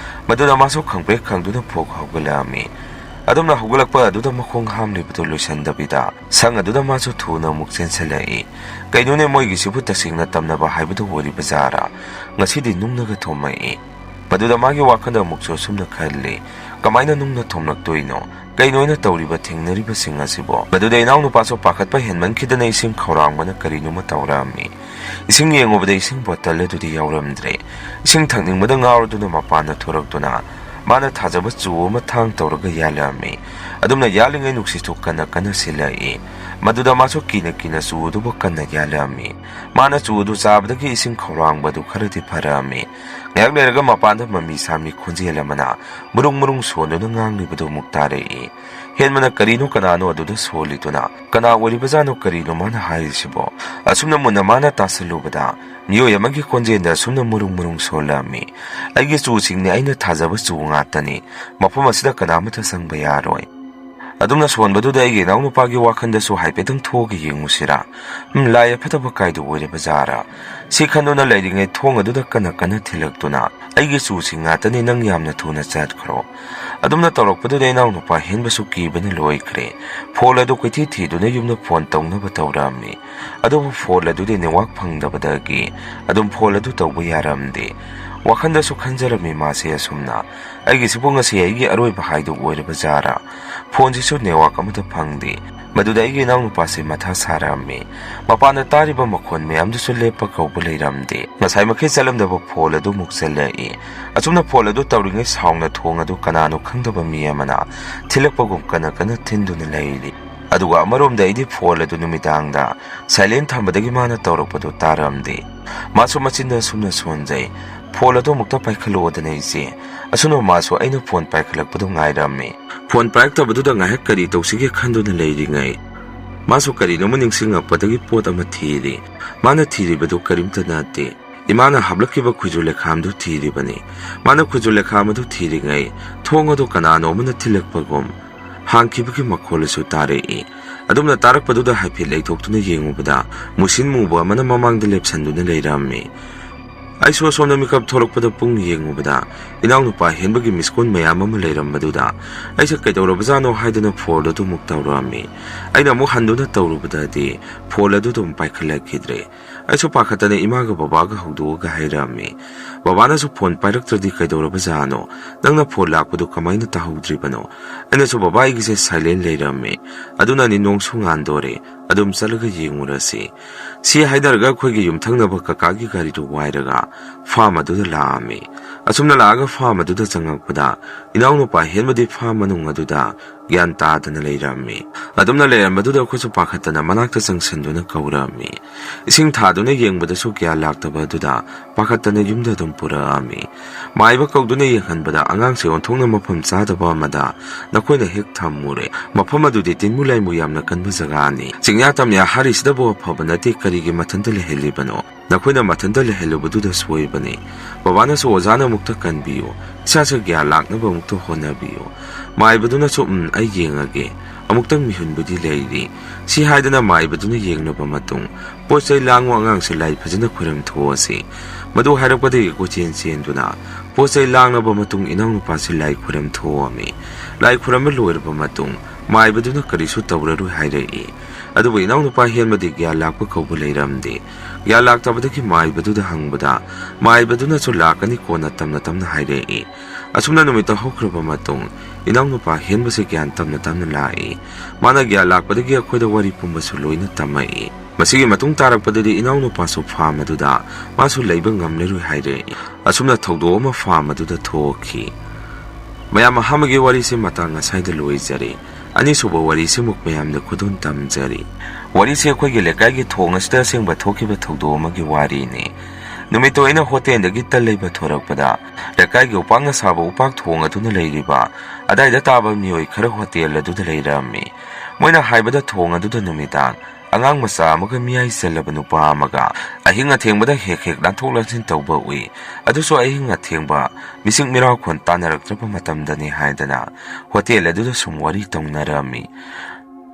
ꯃꯗꯨꯗ ꯃꯥꯁꯨ ꯈꯪꯄ꯭ꯔꯦꯛ ꯈꯪꯗꯨꯅ ꯐꯨꯛ ꯍꯧꯒꯠꯂꯛꯑꯝꯃꯤ꯫ ꯑꯗꯨꯝꯅ ꯍꯧꯒꯠꯂꯛꯄ ꯑꯗꯨꯗ ꯃꯈꯣꯡ ꯍꯥꯝꯂꯤꯕꯗꯨ ꯂꯣꯏꯁꯤꯟꯗꯕꯤꯗ ꯁꯪ ꯑꯗꯨꯗ ꯃꯥꯁꯨ ꯊꯨꯅ ꯑꯃꯨꯛ ꯆꯦꯟꯁꯤꯜꯂꯛꯏ꯫ ꯀꯩꯅꯣꯅꯦ, ꯃꯣꯏꯒꯤꯁꯤꯕꯨ ꯇꯁꯦꯡꯅ ꯇꯝꯅꯕ ꯍꯥꯏꯕꯗꯨ ꯑꯣꯏꯔꯤꯕ ꯖꯥꯔꯥ? ꯉꯁꯤꯗꯤ ꯅꯨꯡꯅꯒ ꯊꯣꯝꯃꯛꯏ꯫ ꯃꯗꯨꯗ ꯃꯥꯒꯤ ꯋꯥꯈꯜꯗ ꯑꯃꯨꯛꯁꯨ ꯑꯁꯨꯝꯅ ꯈꯜꯂꯤ, "ꯀꯃꯥꯏꯅ ꯅꯨꯡꯅ ꯊꯣꯝꯂꯛꯇꯣꯏꯅꯣ? ꯀꯩꯅꯣ ꯑꯩꯅ ꯇꯧꯔꯤꯕ ꯊꯦꯡꯅꯔꯤꯕꯁꯤꯡ ꯑꯁꯤꯕꯣ?" ꯃꯗꯨꯗ ꯏꯅꯥꯎꯅꯨꯄꯥꯁꯨ ꯄꯥꯈꯠꯄ ꯍꯦꯟꯃꯟꯈꯤꯗꯅ ꯏꯁꯤꯡ ꯈꯧꯔꯥꯡꯕꯅ ꯀꯔꯤꯅꯣꯃ ꯇꯧꯔꯛꯑꯝꯃꯤ꯫ ꯏꯁꯤꯡ ꯌꯦꯡꯉꯨꯕꯗ ꯏꯁꯤꯡ ꯕꯣꯇꯜ ꯑꯗꯨꯗꯤ ꯌꯥꯎꯔꯝꯗ꯭ꯔꯦ꯫ ꯏꯁꯤꯡ ꯊꯛꯅꯤꯡꯕꯗ ꯉꯥꯎꯔꯗꯨꯅ ꯃꯄꯥꯟꯗ ꯊꯣꯔꯛꯇꯨꯅ ꯃꯥꯅ ꯊꯥꯖꯕ ꯆꯨ ꯑꯃ ꯊꯥꯡ ꯇꯧꯔꯒ ꯌꯥꯜꯂꯛꯑꯝꯃꯤ꯫ ꯑꯗꯨꯝꯅ ꯌꯥꯜꯂꯤꯉꯩ ꯅꯨꯡꯁꯤꯠꯁꯨ ꯀꯟꯅ ꯀꯟꯅ ꯁꯤꯜꯂꯛꯏ꯫ ꯃꯗꯨꯗ ꯃꯥꯁꯨ ꯀꯤꯅ ꯀꯤꯅ ꯆꯨ ꯑꯗꯨꯕꯨ ꯀꯟꯅ ꯌꯥꯜꯂꯛꯑꯝꯃꯤ꯫ ꯃꯥꯅ ꯆꯨ ꯑꯗꯨ ꯆꯥꯕꯗꯒꯤ ꯏꯁꯤꯡ ꯈꯧꯔꯥꯡꯕ ꯑꯗꯨ ꯈꯔꯗꯤ ꯐꯔꯛꯑꯝꯃꯤ꯫ ꯉꯥꯏꯍꯥꯛ ꯂꯩꯔꯒ ꯃꯄꯥꯟꯗ ꯃꯃꯤ ꯁꯥꯃꯤ ꯈꯣꯟꯖꯦꯜ ꯑꯃꯅ ꯃꯨꯔꯨꯡ ꯃꯨꯔꯨꯡ ꯁꯣꯟꯗꯨꯅ ꯉꯥꯡꯂꯤꯕꯗꯨ ꯑꯃꯨꯛ ꯇꯥꯔꯛꯏ꯫ ꯍꯦꯟꯕꯅ ꯀꯔꯤꯅꯣ ꯀꯅꯥꯅꯣ ꯑꯗꯨꯗ ꯁꯣꯜꯂꯤꯗꯨꯅ? ꯀꯅꯥ ꯑꯣꯏꯔꯤꯕꯖꯥꯠꯅꯣ? ꯀꯔꯤꯅꯣ ꯃꯥꯅ ꯍꯥꯏꯔꯤꯁꯤꯕꯣ? ꯑꯁꯨꯝꯅ ꯃꯨꯟꯅ ꯃꯥꯅ ꯇꯥꯁꯜꯂꯨꯕꯗ ꯃꯤꯑꯣꯏ ꯑꯃꯒꯤ ꯈꯣꯟꯖꯦꯜꯗ ꯑꯁꯨꯝꯅ ꯃꯨꯔꯨꯡ ꯃꯨꯔꯨꯡ ꯁꯣꯜꯂꯝꯃꯤ꯫ "ꯑꯩꯒꯤ ꯆꯨꯁꯤꯡꯅꯤ, ꯑꯩꯅ ꯊꯥꯖꯕ ꯆꯨ ꯉꯥꯛꯇꯅꯤ꯫ ꯃꯐꯝ ꯑꯁꯤꯗ ꯀꯅꯥꯃꯠꯇ ꯆꯪꯕ ꯌꯥꯔꯣꯏ꯫" ꯑꯗꯨꯝꯅ ꯁꯣꯟꯕꯗꯨꯗ ꯑꯩꯒꯤ ꯏꯅꯥꯎꯅꯨꯄꯥꯒꯤ ꯋꯥꯈꯜꯗꯁꯨ ꯍꯥꯏꯐꯦꯠꯇꯪ ꯊꯣꯛꯑꯒ ꯌꯦꯡꯉꯨꯁꯤꯔꯥ? ꯎꯝ, ꯂꯥꯏ ꯑꯐꯠꯇꯕ ꯀꯥꯏꯗ ꯑꯣꯏꯔꯕ ꯖꯥꯔꯥ? ꯁꯤ ꯈꯟꯗꯨꯅ ꯂꯩꯔꯤꯉꯩ ꯊꯣꯡ ꯑꯗꯨꯗ ꯀꯟꯅ ꯀꯟꯅ ꯊꯤꯜꯂꯛꯇꯨꯅ, "ꯑꯩꯒꯤ ꯆꯨꯁꯤꯡ ꯉꯥꯛꯇꯅꯤ, ꯅꯪ ꯌꯥꯝꯅ ꯊꯨꯅ ꯆꯠꯈ꯭ꯔꯣ꯫ ꯑꯗꯨꯝꯅ ꯇꯧꯔꯛꯄꯗꯨꯗ ꯏꯅꯥꯎꯅꯨꯄꯥ ꯍꯦꯟꯕꯁꯨ ꯀꯤꯕꯅ ꯂꯣꯏꯈ꯭ꯔꯦ꯫ ꯐꯣꯟ ꯑꯗꯨ ꯀꯣꯏꯊꯤ ꯊꯤꯗꯨꯅ ꯌꯨꯝꯗ ꯐꯣꯟ ꯇꯧꯅꯕ ꯇꯧꯔꯛꯑꯝꯃꯤ꯫ ꯑꯗꯨꯕꯨ ꯐꯣꯟ ꯑꯗꯨꯗꯤ ꯅꯦꯠꯋꯥꯛ ꯐꯪꯗꯕꯗꯒꯤ ꯑꯗꯨꯝ ꯐꯣꯟ ꯑꯗꯨ ꯇꯧꯕ ꯌꯥꯔꯝꯗꯦ꯫ ꯋꯥꯈꯟꯗꯁꯨ ꯈꯟꯖꯔꯝꯃꯤ ꯃꯥꯁꯦ ꯑꯁꯨꯝꯅ, "ꯑꯩꯒꯤꯁꯤꯕꯨ ꯉꯁꯤ ꯑꯩꯒꯤ ꯑꯔꯣꯏꯕ ꯍꯥꯏꯗꯨ ꯑꯣꯏꯔꯕ ꯖꯥꯔꯥ? ꯐꯣꯟꯁꯤꯁꯨ ꯅꯦꯠꯋꯥꯛ ꯑꯃꯠꯇ ꯐꯪꯗꯦ꯫ ꯃꯗꯨꯗ ꯑꯩꯒꯤ ꯏꯅꯥꯎꯅꯨꯄꯥꯁꯦ ꯃꯊꯥ ꯁꯥꯔꯛꯑꯝꯃꯤ꯫ ꯃꯄꯥꯟꯗ ꯇꯥꯔꯤꯕ ꯃꯈꯣꯟ ꯃꯌꯥꯝꯗꯨꯁꯨ ꯂꯦꯞꯄ ꯀꯧꯕ ꯂꯩꯔꯝꯗꯦ꯫ ꯉꯁꯥꯏ ꯃꯈꯩ ꯆꯠꯂꯝꯗꯕ ꯐꯣꯟ ꯑꯗꯨ ꯑꯃꯨꯛ ꯆꯠꯂꯛꯏ꯫ ꯑꯁꯨꯝꯅ ꯐꯣꯟ ꯑꯗꯨ ꯇꯧꯔꯤꯉꯩ ꯁꯥꯎꯅ ꯊꯣꯡ ꯑꯗꯨ ꯀꯅꯥꯅꯣ ꯈꯪꯗꯕ ꯃꯤ ꯑꯃꯅ ꯊꯤꯜꯂꯛꯄꯒꯨꯝ ꯀꯟꯅ ꯀꯟꯅ ꯊꯤꯟꯗꯨꯅ ꯂꯩꯔꯤ꯫ ꯑꯗꯨꯒ ꯑꯃꯔꯣꯝꯗ ꯑꯩꯗꯤ ꯐꯣꯟ ꯑꯗꯨ ꯅꯨꯃꯤꯗꯥꯡꯗ ꯁꯥꯏꯂꯦꯟ ꯊꯝꯕꯗꯒꯤ ꯃꯥꯅ ꯇꯧꯔꯛꯄꯗꯨ ꯇꯥꯔꯝꯗꯦ꯫ ꯃꯥꯁꯨ ꯃꯆꯤꯟꯗ ꯑꯁꯨꯝꯅ ꯁꯣꯟꯖꯩ, "ꯐꯣꯟ ꯑꯗꯨ ꯑꯃꯨꯛꯇ ꯄꯥꯏꯈꯠꯂꯛꯑꯣꯗꯅ ꯏꯆꯦ꯫" ꯑꯁꯨꯝꯅ ꯃꯥꯁꯨ ꯑꯩꯅ ꯐꯣꯟ ꯄꯥꯏꯈꯠꯂꯛꯄꯗꯨ ꯉꯥꯏꯔꯝꯃꯤ꯫ ꯐꯣꯟ ꯄꯥꯏꯔꯛꯇꯕꯗꯨꯗ ꯉꯥꯏꯍꯥꯛ ꯀꯔꯤ ꯇꯧꯁꯤꯒꯦ ꯈꯟꯗꯨꯅ ꯂꯩꯔꯤꯉꯩ, ꯃꯥꯁꯨ ꯀꯔꯤꯅꯣꯃ ꯅꯤꯡꯁꯤꯡꯉꯛꯄꯗꯒꯤ ꯄꯣꯠ ꯑꯃ ꯊꯤꯔꯤ꯫ ꯃꯥꯅ ꯊꯤꯔꯤꯕꯗꯨ ꯀꯔꯤꯝꯇ ꯅꯠꯇꯦ꯫ ꯏꯃꯥꯅ ꯍꯥꯞꯂꯛꯈꯤꯕ ꯈꯨꯖꯨ ꯂꯩꯈꯥꯝꯗꯨ ꯊꯤꯔꯤꯕꯅꯤ꯫ ꯃꯥꯅ ꯈꯨꯖꯨ ꯂꯩꯈꯥꯝ ꯑꯗꯨ ꯊꯤꯔꯤꯉꯩ, ꯊꯣꯡ ꯑꯗꯨ ꯀꯅꯥꯅꯣ ꯑꯃꯅ ꯊꯤꯜꯂꯛꯄꯒꯨꯝ ꯍꯥꯡꯈꯤꯕꯒꯤ ꯃꯈꯣꯜ ꯑꯁꯨ ꯇꯥꯔꯛꯏ꯫ ꯑꯗꯨꯝꯅ ꯇꯥꯔꯛꯄꯗꯨꯗ ꯍꯥꯏꯐꯦꯠ ꯂꯩꯊꯣꯛꯇꯨꯅ ꯌꯦꯡꯉꯨꯕꯗ, ꯃꯨꯁꯤꯟ ꯃꯨꯕ ꯑꯃꯅ ꯃꯃꯥꯡꯗ ꯂꯦꯞꯁꯟꯗꯨꯅ ꯂꯩꯔꯝꯃꯤ꯫ ꯑꯩꯁꯨ ꯑꯁꯣꯝꯗ ꯃꯤꯀꯞ ꯊꯣꯛꯂꯛꯄꯗ ꯄꯨꯡ ꯌꯦꯡꯉꯨꯕꯗ, ꯏꯅꯥꯎꯅꯨꯄꯥ ꯍꯦꯟꯕꯒꯤ ꯃꯤꯁꯀꯣꯜ ꯃꯌꯥꯝ ꯑꯃ ꯂꯩꯔꯝꯕꯗꯨꯗ, ꯑꯩꯁꯦ ꯀꯩꯗꯧꯔꯕꯖꯥꯠꯅꯣ ꯍꯥꯏꯗꯨꯅ ꯐꯣꯟ ꯑꯗꯨ ꯑꯃꯨꯛ ꯇꯧꯔꯛꯑꯝꯃꯤ꯫ ꯑꯩꯅ ꯑꯃꯨꯛ ꯍꯟꯗꯨꯅ ꯇꯧꯔꯨꯕꯗꯗꯤ, ꯐꯣꯟ ꯑꯗꯨ ꯑꯗꯨꯝ ꯄꯥꯏꯈꯠꯂꯛꯈꯤꯗ꯭ꯔꯦ꯫ ꯑꯩꯁꯨ ꯄꯥꯈꯠꯇꯅ ꯏꯃꯥꯒ ꯕꯕꯥꯒ ꯍꯧꯗꯣꯛꯑꯒ ꯍꯥꯏꯔꯛꯑꯝꯃꯤ꯫ ꯕꯕꯥꯅꯁꯨ ꯐꯣꯟ ꯄꯥꯏꯔꯛꯇ꯭ꯔꯗꯤ ꯀꯩꯗꯧꯔꯕꯖꯥꯠꯅꯣ? ꯅꯪꯅ ꯐꯣꯟ ꯂꯥꯛꯄꯗꯨ ꯀꯃꯥꯏꯅ ꯇꯥꯍꯧꯗ꯭ꯔꯤꯕꯅꯣ? ꯑꯩꯅꯁꯨ, "ꯕꯕꯥ, ꯑꯩꯒꯤꯁꯦ ꯁꯥꯏꯂꯦꯟ ꯂꯩꯔꯝꯃꯦ꯫ ꯑꯗꯨꯅꯅꯤ, ꯅꯣꯡꯁꯨ ꯉꯥꯟꯗꯣꯔꯦ꯫ ꯑꯗꯨꯝ ꯆꯠꯂꯒ ꯌꯦꯡꯉꯨꯔꯁꯤ꯫" ꯁꯤ ꯍꯥꯏꯅꯔꯒ ꯑꯩꯈꯣꯏꯒꯤ ꯌꯨꯝꯊꯪꯅꯕ ꯀꯀꯥꯒꯤ ꯒꯥꯔꯤꯗꯨ ꯋꯥꯏꯔꯒ ꯐꯥꯝ ꯑꯗꯨꯗ ꯂꯥꯛꯑꯝꯃꯤ꯫ ꯑꯁꯨꯝꯅ ꯂꯥꯛꯑꯒ ꯐꯥꯝ ꯑꯗꯨꯗ ꯆꯪꯉꯛꯄꯗ, ꯏꯅꯥꯎꯅꯨꯄꯥ ꯍꯦꯟꯕꯗꯤ ꯐꯥꯝ ꯃꯅꯨꯡ ꯑꯗꯨꯗ ꯒ꯭ꯌꯥꯟ ꯇꯥꯗꯅ ꯂꯩꯔꯝꯃꯤ꯫ ꯑꯗꯨꯝꯅ ꯂꯩꯔꯝꯕꯗꯨꯗ ꯑꯩꯈꯣꯏꯁꯨ ꯄꯥꯈꯠꯇꯅ ꯃꯅꯥꯛꯇ ꯆꯪꯁꯤꯟꯗꯨꯅ ꯀꯧꯔꯛꯑꯝꯃꯤ꯫ ꯏꯁꯤꯡ ꯊꯥꯗꯨꯅ ꯌꯦꯡꯕꯗꯁꯨ ꯒ꯭ꯌꯥꯟ ꯂꯥꯛꯇꯕ ꯑꯗꯨꯗ ꯄꯥꯈꯠꯇꯅ ꯌꯨꯝꯗ ꯑꯗꯨꯝ ꯄꯨꯔꯛꯑꯝꯃꯤ꯫ ꯃꯥꯏꯕ ꯀꯧꯗꯨꯅ ꯌꯦꯡꯍꯟꯕꯗ ꯑꯉꯥꯡꯁꯦ ꯑꯣꯟꯊꯣꯛꯅ ꯃꯐꯝ ꯆꯥꯗꯕ ꯑꯃꯗ ꯅꯈꯣꯏꯅ ꯍꯦꯛ ꯊꯝꯃꯨꯔꯦ꯫ ꯃꯐꯝ ꯑꯗꯨꯗꯤ ꯇꯤꯟꯃꯨ ꯂꯥꯏꯃꯨ ꯌꯥꯝꯅ ꯀꯟꯕ ꯖꯒꯥꯅꯤ꯫ ꯆꯤꯡꯌꯥ ꯇꯝꯌꯥ ꯍꯥꯏꯔꯤꯁꯤꯗꯕꯨ ꯑꯐꯕ ꯅꯠꯇꯦ, ꯀꯔꯤꯒꯤ ꯃꯊꯟꯇ ꯂꯩꯍꯜꯂꯤꯕꯅꯣ? ꯅꯈꯣꯏꯅ ꯃꯊꯟꯇ ꯂꯩꯍꯜꯂꯨꯕꯗꯨꯗ ꯁꯣꯏꯕꯅꯤ꯫ ꯕꯕꯥꯅꯁꯨ ꯑꯣꯖꯥꯅ ꯑꯃꯨꯛꯇ ꯀꯟꯕꯤꯌꯨ, ꯏꯁꯥꯁꯦ ꯒ꯭ꯌꯥꯟ ꯂꯥꯛꯅꯕ ꯑꯃꯨꯛꯇ ꯍꯣꯠꯅꯕꯤꯌꯨ꯫ ꯃꯥꯏꯕꯗꯨꯅꯁꯨ, "ꯎꯝ, ꯑꯩ ꯌꯦꯡꯉꯒꯦ, ꯑꯃꯨꯛꯇꯪ ꯃꯤꯍꯨꯟꯕꯨꯗꯤ ꯂꯩꯔꯤ꯫" ꯁꯤ ꯍꯥꯏꯗꯅ ꯃꯥꯏꯕꯗꯨꯅ ꯌꯦꯡꯂꯕ ꯃꯇꯨꯡ, "ꯄꯣꯠ ꯆꯩ ꯂꯥꯡꯉꯨ, ꯑꯉꯥꯡꯁꯦ ꯂꯥꯏ ꯐꯖꯅ ꯈꯣꯏꯔꯝ ꯊꯣꯛꯑꯁꯤ꯫" ꯃꯗꯨ ꯍꯥꯏꯔꯛꯄꯗꯒꯤ ꯀꯣꯏꯆꯦꯟ ꯆꯦꯟꯗꯨꯅ ꯄꯣꯠ ꯆꯩ ꯂꯥꯡꯂꯕ ꯃꯇꯨꯡ ꯏꯅꯥꯎꯅꯨꯄꯥꯁꯤ ꯂꯥꯏ ꯈꯨꯔꯝ ꯊꯣꯛꯑꯝꯃꯤ꯫ ꯂꯥꯏ ꯈꯨꯔꯝꯕ ꯂꯣꯏꯔꯕ ꯃꯇꯨꯡ ꯃꯥꯏꯕꯗꯨꯅ ꯀꯔꯤꯁꯨ ꯇꯧꯔꯔꯣꯏ ꯍꯥꯏꯔꯛꯏ꯫ ꯑꯗꯨꯕꯨ ꯏꯅꯥꯎꯅꯨꯄꯥ ꯍꯦꯟꯕꯗꯤ ꯒ꯭ꯌꯥꯟ ꯂꯥꯛꯄ ꯀꯧꯕ ꯂꯩꯔꯝꯗꯦ꯫ ꯒ꯭ꯌꯥꯟ ꯂꯥꯛꯇꯕꯗꯒꯤ ꯃꯥꯏꯕꯗꯨꯗ ꯍꯪꯕꯗ ꯃꯥꯏꯕꯗꯨꯅꯁꯨ ꯂꯥꯛꯀꯅꯤ ꯀꯣꯟꯅ ꯇꯝꯅ ꯇꯝꯅ ꯍꯥꯏꯔꯛꯏ꯫ ꯑꯁꯨꯝꯅ ꯅꯨꯃꯤꯠꯇꯣ ꯍꯧꯈ꯭ꯔꯕ ꯃꯇꯨꯡ ꯏꯅꯥꯎꯅꯨꯄꯥ ꯍꯦꯟꯕꯁꯤ ꯒ꯭ꯌꯥꯟ ꯇꯝꯅ ꯇꯝꯅ ꯂꯥꯛꯏ꯫ ꯃꯥꯅ ꯒ꯭ꯌꯥꯟ ꯂꯥꯛꯄꯗꯒꯤ ꯑꯩꯈꯣꯏꯗ ꯋꯥꯔꯤ ꯄꯨꯝꯕꯁꯨ ꯂꯣꯏꯅ ꯇꯝꯃꯛꯏ꯫ ꯃꯁꯤꯒꯤ ꯃꯇꯨꯡ ꯇꯥꯔꯛꯄꯗꯗꯤ ꯏꯅꯥꯎꯅꯨꯄꯥꯁꯨ ꯐꯥꯝ ꯑꯗꯨꯗ ꯃꯥꯁꯨ ꯂꯩꯕ ꯉꯝꯂꯔꯣꯏ ꯍꯥꯏꯔꯛꯏ꯫ ꯑꯁꯨꯝꯅ ꯊꯧꯗꯣꯛ ꯑꯃ ꯐꯥꯝ ꯑꯗꯨꯗ ꯊꯣꯛꯈꯤ꯫ ꯃꯌꯥꯝ ꯑꯍꯥꯟꯕꯒꯤ ꯋꯥꯔꯤꯁꯤ ꯃꯇꯥꯡ ꯑꯁꯥꯏꯗ ꯂꯣꯏꯖꯔꯦ꯫ ꯑꯅꯤꯁꯨꯕ ꯋꯥꯔꯤꯁꯤꯃꯨꯛ ꯃꯌꯥꯝꯗ ꯈꯨꯗꯣꯜ ꯇꯝꯖꯔꯤ꯫ ꯋꯥꯔꯤꯁꯤ ꯑꯩꯈꯣꯏꯒꯤ ꯂꯩꯀꯥꯏꯒꯤ ꯊꯣꯡ ꯑꯁꯤꯗ ꯑꯁꯦꯡꯕ ꯊꯣꯛꯈꯤꯕ ꯊꯧꯗꯣꯛ ꯑꯃꯒꯤ ꯋꯥꯔꯤꯅꯤ꯫ ꯅꯨꯃꯤꯠꯇꯣ ꯑꯩꯅ ꯍꯣꯇꯦꯜꯗꯒꯤ ꯇꯟ ꯂꯩꯕ ꯊꯣꯔꯛꯄꯗ ꯂꯩꯀꯥꯏꯒꯤ ꯎꯄꯥꯛꯅ ꯁꯥꯕ ꯎꯄꯥꯛ ꯊꯣꯡ ꯑꯗꯨꯅ ꯂꯩꯔꯤꯕ ꯑꯗꯥꯏꯗ ꯇꯥꯕ ꯃꯤꯑꯣꯏ ꯈꯔ ꯍꯣꯇꯦꯜ ꯑꯗꯨꯗ ꯂꯩꯔꯝꯃꯤ꯫ ꯃꯣꯏꯅ ꯍꯥꯏꯕꯗ ꯊꯣꯡ ꯑꯗꯨꯗ ꯅꯨꯃꯤꯗꯥꯡ ꯑꯉꯥꯡ ꯃꯆꯥ ꯑꯃꯒ ꯃꯤꯌꯥꯏ ꯆꯜꯂꯕ ꯅꯨꯄꯥ ꯑꯃꯒ ꯑꯍꯤꯡ ꯑꯊꯦꯡꯕꯗ ꯍꯦꯛ ꯍꯦꯛ ꯂꯥꯟꯊꯣꯛ ꯂꯥꯟꯁꯤꯟ ꯇꯧꯕ ꯎꯏ꯫ ꯑꯗꯨꯁꯨ ꯑꯍꯤꯡ ꯑꯊꯦꯡꯕ ꯃꯤꯁꯤꯡ ꯃꯤꯔꯥꯎꯈꯣꯟ ꯇꯥꯅꯔꯛꯇ꯭ꯔꯕ ꯃꯇꯝꯗꯅꯤ ꯍꯥꯏꯗꯅ ꯍꯣꯇꯦꯜ ꯑꯗꯨꯗ ꯁꯨꯝ ꯋꯥꯔꯤ ꯇꯧꯅꯔꯝꯃꯤ꯫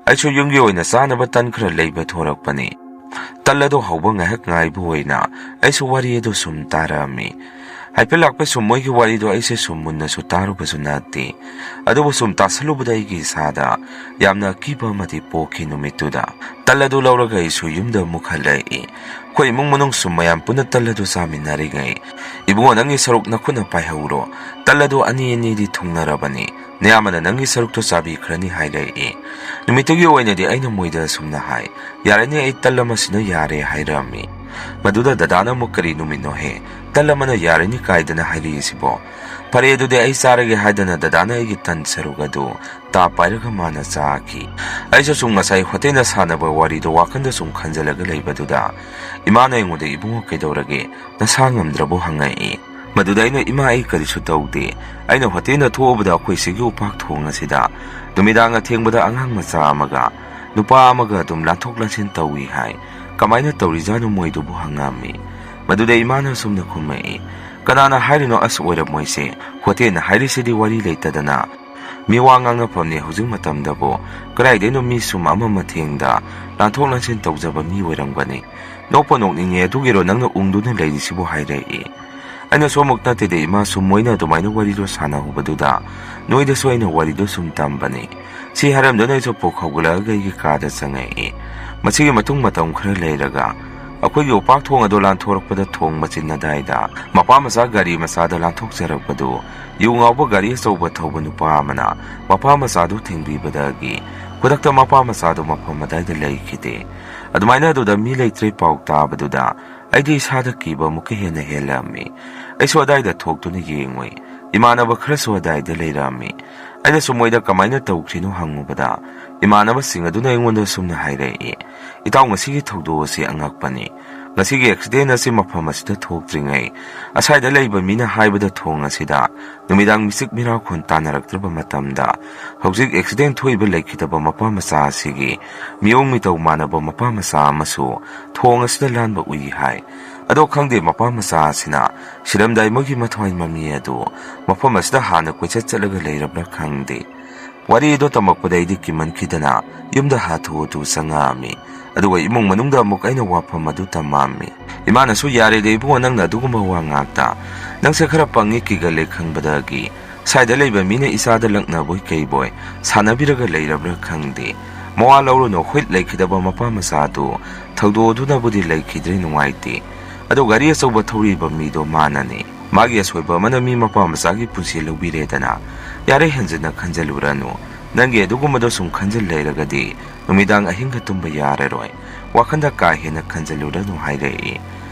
ꯑꯩꯁꯨ ꯌꯨꯝꯒꯤ ꯑꯣꯏꯅ ꯆꯥꯅꯕ ꯇꯟ ꯈꯔ ꯂꯩꯕ ꯊꯣꯔꯛꯄꯅꯤ꯫ ꯇꯟ ꯑꯗꯨ ꯍꯧꯕ ꯉꯥꯏꯍꯥꯛ ꯉꯥꯏꯕ ꯑꯣꯏꯅ ꯑꯩꯁꯨ ꯋꯥꯔꯤ ꯑꯗꯨ ꯁꯨꯝ ꯇꯥꯔꯛꯑꯝꯃꯤ꯫ ꯍꯥꯏꯐꯦꯠ ꯂꯥꯛꯄ ꯁꯨꯝ ꯃꯣꯏꯒꯤ ꯋꯥꯔꯤꯗꯣ ꯑꯩꯁꯦ ꯁꯨꯝ ꯃꯨꯟꯅꯁꯨ ꯇꯥꯔꯨꯕꯁꯨ ꯅꯠꯇꯦ꯫ ꯑꯗꯨꯕꯨ ꯁꯨꯝ ꯇꯥꯁꯜꯂꯨꯕꯗ ꯑꯩꯒꯤ ꯏꯁꯥꯗ ꯌꯥꯝꯅ ꯑꯀꯤꯕ ꯑꯃꯗꯤ ꯄꯣꯛꯈꯤ ꯅꯨꯃꯤꯠꯇꯨꯗ꯫ ꯇꯟ ꯑꯗꯨ ꯂꯧꯔꯒ ꯑꯩꯁꯨ ꯌꯨꯝꯗ ꯑꯃꯨꯛ ꯍꯜꯂꯛꯏ꯫ ꯑꯩꯈꯣꯏ ꯏꯃꯨꯡ ꯃꯅꯨꯡ ꯁꯨꯝ ꯃꯌꯥꯝ ꯄꯨꯟꯅ ꯇꯟ ꯑꯗꯨ ꯆꯥꯃꯤꯟꯅꯔꯤꯉꯩ, "ꯏꯕꯨꯡꯉꯣ, ꯅꯪꯒꯤ ꯁꯔꯨꯛ ꯅꯈꯨꯠꯅ ꯄꯥꯏꯍꯧꯔꯣ꯫ ꯇꯟ ꯑꯗꯨ ꯑꯅꯤ ꯑꯅꯤꯗꯤ ꯊꯨꯡꯅꯔꯕꯅꯤ꯫ ꯅꯌꯥꯝꯕꯅ ꯅꯪꯒꯤ ꯁꯔꯨꯛꯇꯣ ꯆꯥꯕꯤꯈ꯭ꯔꯅꯤ" ꯍꯥꯏꯔꯛꯏ꯫ ꯅꯨꯃꯤꯠꯇꯨꯒꯤ ꯑꯣꯏꯅꯗꯤ ꯑꯩꯅ ꯃꯣꯏꯗ ꯑꯁꯨꯝꯅ ꯍꯥꯏ, "ꯌꯥꯔꯅꯤ, ꯑꯩ ꯇꯟ ꯑꯃꯁꯤꯅ ꯌꯥꯔꯦ" ꯍꯥꯏꯔꯛꯑꯝꯃꯤ꯫ ꯃꯗꯨꯗ ꯗꯗꯥꯅ ꯑꯃꯨꯛ, "ꯀꯔꯤ ꯅꯨꯃꯤꯠꯅꯣꯍꯦ? ꯇꯟ ꯑꯃꯅ ꯌꯥꯔꯅꯤ ꯀꯥꯏꯗꯅ ꯍꯥꯏꯔꯛꯏꯁꯤꯕꯣ?" "ꯐꯔꯦ, ꯑꯗꯨꯗꯤ ꯑꯩ ꯆꯥꯔꯒꯦ" ꯍꯥꯏꯗꯅ ꯗꯗꯥꯅ ꯑꯩꯒꯤ ꯇꯟ ꯁꯔꯨꯛ ꯑꯗꯨ ꯇꯥ ꯄꯥꯏꯔꯒ ꯃꯥꯅ ꯆꯥꯈꯤ꯫ ꯑꯩꯁꯨ ꯁꯨꯝ ꯉꯁꯥꯏ ꯍꯣꯇꯦꯜꯗ ꯁꯥꯟꯅꯕ ꯋꯥꯔꯤꯗꯣ ꯋꯥꯈꯜꯗ ꯁꯨꯝ ꯈꯟꯖꯜꯂꯒ ꯂꯩꯕꯗꯨꯗ ꯏꯃꯥꯅ ꯑꯩꯉꯣꯟꯗ, "ꯏꯕꯨꯡꯉꯣ, ꯀꯩꯗꯧꯔꯒꯦ? ꯅꯁꯥ ꯉꯝꯗ꯭ꯔꯕꯣ?" ꯍꯪꯉꯛꯏ꯫ ꯃꯗꯨꯗ ꯑꯩꯅ, "ꯏꯃꯥ, ꯑꯩ ꯀꯔꯤꯁꯨ ꯇꯧꯗꯦ꯫ ꯑꯩꯅ ꯍꯣꯇꯦꯜꯗ ꯊꯣꯛꯎꯕꯗ ꯑꯩꯈꯣꯏ ꯁꯤꯒꯤ ꯎꯄꯥꯛ ꯊꯣꯡ ꯑꯁꯤꯗ ꯅꯨꯃꯤꯗꯥꯡ ꯑꯊꯦꯡꯕꯗ ꯑꯉꯥꯡ ꯃꯆꯥ ꯑꯃꯒ ꯅꯨꯄꯥ ꯑꯃꯒ ꯑꯗꯨꯝ ꯂꯥꯟꯊꯣꯛ ꯂꯥꯟꯁꯤꯟ ꯇꯧꯏ ꯍꯥꯏ꯫ ꯀꯃꯥꯏꯅ ꯇꯧꯔꯤꯖꯥꯠꯅꯣ ꯃꯣꯏꯗꯨꯕꯨ?" ꯍꯪꯉꯝꯃꯤ꯫ ꯃꯗꯨꯗ ꯏꯃꯥꯅ ꯑꯁꯨꯝꯅ ꯈꯨꯝꯃꯛꯏ, "ꯀꯅꯥꯅ ꯍꯥꯏꯔꯤꯅꯣ? ꯑꯁ, ꯑꯣꯏꯔꯝꯃꯣꯏꯁꯦ꯫ ꯍꯣꯇꯦꯜꯅ ꯍꯥꯏꯔꯤꯁꯤꯗꯤ ꯋꯥꯔꯤ ꯂꯩꯇꯗꯅ ꯃꯤꯋꯥ ꯉꯥꯡꯅꯐꯝꯅꯤ ꯍꯧꯖꯤꯛ ꯃꯇꯝꯗꯕꯨ꯫ ꯀꯗꯥꯏꯗꯩꯅꯣ ꯃꯤ ꯁꯨꯝ ꯑꯃ ꯃꯊꯦꯡꯗ ꯂꯥꯟꯊꯣꯛ ꯂꯥꯟꯁꯤꯟ ꯇꯧꯖꯕ ꯃꯤ ꯑꯣꯏꯔꯝꯒꯅꯤ꯫ ꯅꯣꯛꯄ ꯅꯣꯛꯅꯤꯡꯉꯦ, ꯑꯗꯨꯒꯤꯔꯣ ꯅꯪꯅ ꯎꯪꯗꯨꯅ ꯂꯩꯔꯤꯁꯤꯕꯨ?" ꯍꯥꯏꯔꯛꯏ꯫ ꯑꯩꯅꯁꯨ ꯑꯃꯨꯛ ꯅꯠꯇꯦꯗ ꯏꯃꯥ, ꯁꯨꯝ ꯃꯣꯏꯅ ꯑꯗꯨꯃꯥꯏꯅ ꯋꯥꯔꯤꯗꯣ ꯁꯥꯟꯅꯍꯧꯕꯗꯨꯗ ꯅꯣꯏꯗꯁꯨ ꯑꯩꯅ ꯋꯥꯔꯤꯗꯣ ꯁꯨꯝ ꯇꯝꯕꯅꯤ꯫ ꯁꯤ ꯍꯥꯏꯔꯝꯗꯨꯅ ꯑꯩꯁꯨ ꯄꯨꯛ ꯍꯧꯒꯠꯂꯛꯑꯒ ꯑꯩꯒꯤ ꯀꯥꯗ ꯆꯪꯉꯛꯏ꯫ ꯃꯁꯤꯒꯤ ꯃꯇꯨꯡ ꯃꯇꯝ ꯈꯔ ꯂꯩꯔꯒ ꯑꯩꯈꯣꯏꯒꯤ ꯎꯄꯥꯛ ꯊꯣꯡ ꯑꯗꯨ ꯂꯥꯟꯊꯣꯔꯛꯄꯗ ꯊꯣꯡ ꯃꯆꯤꯟ ꯑꯗꯥꯏꯗ ꯃꯄꯥ ꯃꯆꯥ ꯒꯥꯔꯤ ꯃꯆꯥꯗ ꯂꯥꯟꯊꯣꯛꯆꯔꯛꯄꯗꯨ ꯌꯨ ꯉꯥꯎꯕ ꯒꯥꯔꯤ ꯑꯆꯧꯕ ꯊꯧꯕ ꯅꯨꯄꯥ ꯑꯃꯅ ꯃꯄꯥ ꯃꯆꯥꯗꯨ ꯊꯦꯡꯕꯤꯕꯗꯒꯤ ꯈꯨꯗꯛꯇ ꯃꯄꯥ ꯃꯆꯥꯗꯨ ꯃꯐꯝ ꯑꯗꯥꯏꯗ ꯂꯩꯈꯤꯗꯦ꯫ ꯑꯗꯨꯃꯥꯏꯅ ꯑꯗꯨꯗ ꯃꯤ ꯂꯩꯇ꯭ꯔꯦ ꯄꯥꯎ ꯇꯥꯕꯗꯨꯗ ꯑꯩꯗꯤ ꯏꯁꯥꯗ ꯀꯤꯕ ꯑꯃꯨꯛꯀ ꯍꯦꯟꯅ ꯍꯦꯜꯂꯛꯑꯝꯃꯤ꯫ ꯑꯩꯁꯨ ꯑꯗꯥꯏꯗ ꯊꯣꯛꯇꯨꯅ ꯌꯦꯡꯉꯨꯏ꯫ ꯏꯃꯥꯟꯅꯕ ꯈꯔꯁꯨ ꯑꯗꯥꯏꯗ ꯂꯩꯔꯛꯑꯝꯃꯤ꯫ ꯑꯩꯅꯁꯨ ꯃꯣꯏꯗ ꯀꯃꯥꯏꯅ ꯇꯧꯈ꯭ꯔꯤꯅꯣ ꯍꯪꯉꯨꯕꯗ ꯏꯃꯥꯟꯅꯕꯁꯤꯡ ꯑꯗꯨꯅ ꯑꯩꯉꯣꯟꯗ ꯁꯨꯝꯅ ꯍꯥꯏꯔꯛꯏ, "ꯏꯇꯥꯎ, ꯉꯁꯤꯒꯤ ꯊꯧꯗꯣꯛ ꯑꯁꯤ ꯑꯉꯛꯄꯅꯤ꯫ ꯉꯁꯤꯒꯤ ꯑꯦꯛꯁꯤꯗꯦꯟ ꯑꯁꯤ ꯃꯐꯝ ꯑꯁꯤꯗ ꯊꯣꯛꯇ꯭ꯔꯤꯉꯩ ꯑꯁ꯭ꯋꯥꯏꯗ ꯂꯩꯕ ꯃꯤꯅ ꯍꯥꯏꯕꯗ ꯊꯣꯡ ꯑꯁꯤꯗ ꯅꯨꯃꯤꯗꯥꯡ ꯃꯤꯆꯤꯛ ꯃꯤꯔꯥꯎꯈꯣꯟ ꯇꯥꯅꯔꯛꯇ꯭ꯔꯕ ꯃꯇꯝꯗ ꯍꯧꯖꯤꯛ ꯑꯦꯛꯁꯤꯗꯦꯟ ꯊꯣꯛꯏꯕ ꯂꯩꯈꯤꯗꯕ ꯃꯄꯥ ꯃꯆꯥ ꯑꯁꯤꯒꯤ ꯃꯤꯑꯣꯡ ꯃꯤꯇꯧ ꯃꯥꯟꯅꯕ ꯃꯄꯥ ꯃꯆꯥ ꯑꯃꯁꯨ ꯊꯣꯡ ꯑꯁꯤꯗ ꯂꯥꯟꯕ ꯎꯏ" ꯍꯥꯏ꯫ ꯑꯗꯣ ꯈꯪꯗꯦ, ꯃꯄꯥ ꯃꯆꯥ ꯑꯁꯤꯅ ꯁꯤꯔꯝꯗꯥꯏ ꯃꯣꯏꯒꯤ ꯃꯊ꯭ꯋꯥꯏ ꯃꯃꯤ ꯑꯗꯨ ꯃꯐꯝ ꯑꯁꯤꯗ ꯍꯥꯟꯅ ꯀꯣꯏꯆꯠ ꯆꯠꯂꯒ ꯂꯩꯔꯕ꯭ꯔꯥ ꯈꯪꯗꯦ꯫ ꯋꯥꯔꯤ ꯑꯗꯨ ꯇꯝꯃꯛꯄꯗ ꯑꯩꯗꯤ ꯀꯤꯃꯟꯈꯤꯗꯅ ꯌꯨꯝꯗ ꯍꯥꯊꯨ ꯍꯥꯊꯨ ꯆꯪꯉꯛꯑꯝꯃꯤ꯫ ꯑꯗꯨꯒ ꯏꯃꯨꯡ ꯃꯅꯨꯡꯗ ꯑꯃꯨꯛ ꯑꯩꯅ ꯋꯥꯐꯝ ꯑꯗꯨ ꯇꯝꯃꯛꯑꯝꯃꯤ꯫ ꯏꯃꯥꯅꯁꯨ, "ꯌꯥꯔꯦꯗ ꯏꯕꯨꯡꯉꯣ, ꯅꯪꯅ ꯑꯗꯨꯒꯨꯝꯕ ꯋꯥ ꯉꯥꯛꯇ꯫ ꯅꯪꯁꯦ ꯈꯔ ꯄꯪꯉꯤ, ꯀꯤꯒꯜꯂꯦ ꯈꯪꯕꯗꯒꯤ ꯁ꯭ꯋꯥꯏꯗ ꯂꯩꯕ ꯃꯤꯅ ꯏꯆꯥꯗ ꯂꯛꯅꯕꯣꯏ ꯀꯩꯕꯣꯏ ꯁꯥꯟꯅꯕꯤꯔꯒ ꯂꯩꯔꯕ꯭ꯔꯥ ꯈꯪꯗꯦ꯫ ꯃꯋꯥ ꯂꯧꯔꯨꯅꯨ, ꯍꯨꯏꯠ ꯂꯩꯈꯤꯗꯕ ꯃꯄꯥ ꯃꯆꯥꯗꯨ ꯊꯧꯗꯣꯛ ꯑꯗꯨꯅꯕꯨꯗꯤ ꯂꯩꯈꯤꯗ꯭ꯔꯦ, ꯅꯨꯡꯉꯥꯏꯇꯦ꯫ ꯑꯗꯣ ꯒꯥꯔꯤ ꯑꯆꯧꯕ ꯊꯧꯔꯤꯕ ꯃꯤꯗꯣ ꯃꯥꯅꯅꯤ꯫ ꯃꯥꯒꯤ ꯑꯁꯣꯏꯕ ꯑꯃꯅ ꯃꯤ ꯃꯄꯥ ꯃꯆꯥꯒꯤ ꯄꯨꯟꯁꯤ ꯂꯧꯕꯤꯔꯦꯗꯅ꯫ ꯌꯥꯔꯦ, ꯍꯦꯟꯖꯤꯟꯅ ꯈꯟꯖꯜꯂꯨꯔꯅꯨ꯫ ꯅꯪꯒꯤ ꯑꯗꯨꯒꯨꯝꯕꯗꯣ ꯁꯨꯝ ꯈꯟꯖꯤꯜ ꯂꯩꯔꯒꯗꯤ ꯅꯨꯃꯤꯗꯥꯡ ꯑꯍꯤꯡꯒ ꯇꯨꯝꯕ ꯌꯥꯔꯔꯣꯏ꯫ ꯋꯥꯈꯟꯗ ꯀꯥ ꯍꯦꯟꯅ ꯈꯟꯖꯜꯂꯨꯔꯅꯨ" ꯍꯥꯏꯔꯛꯏ꯫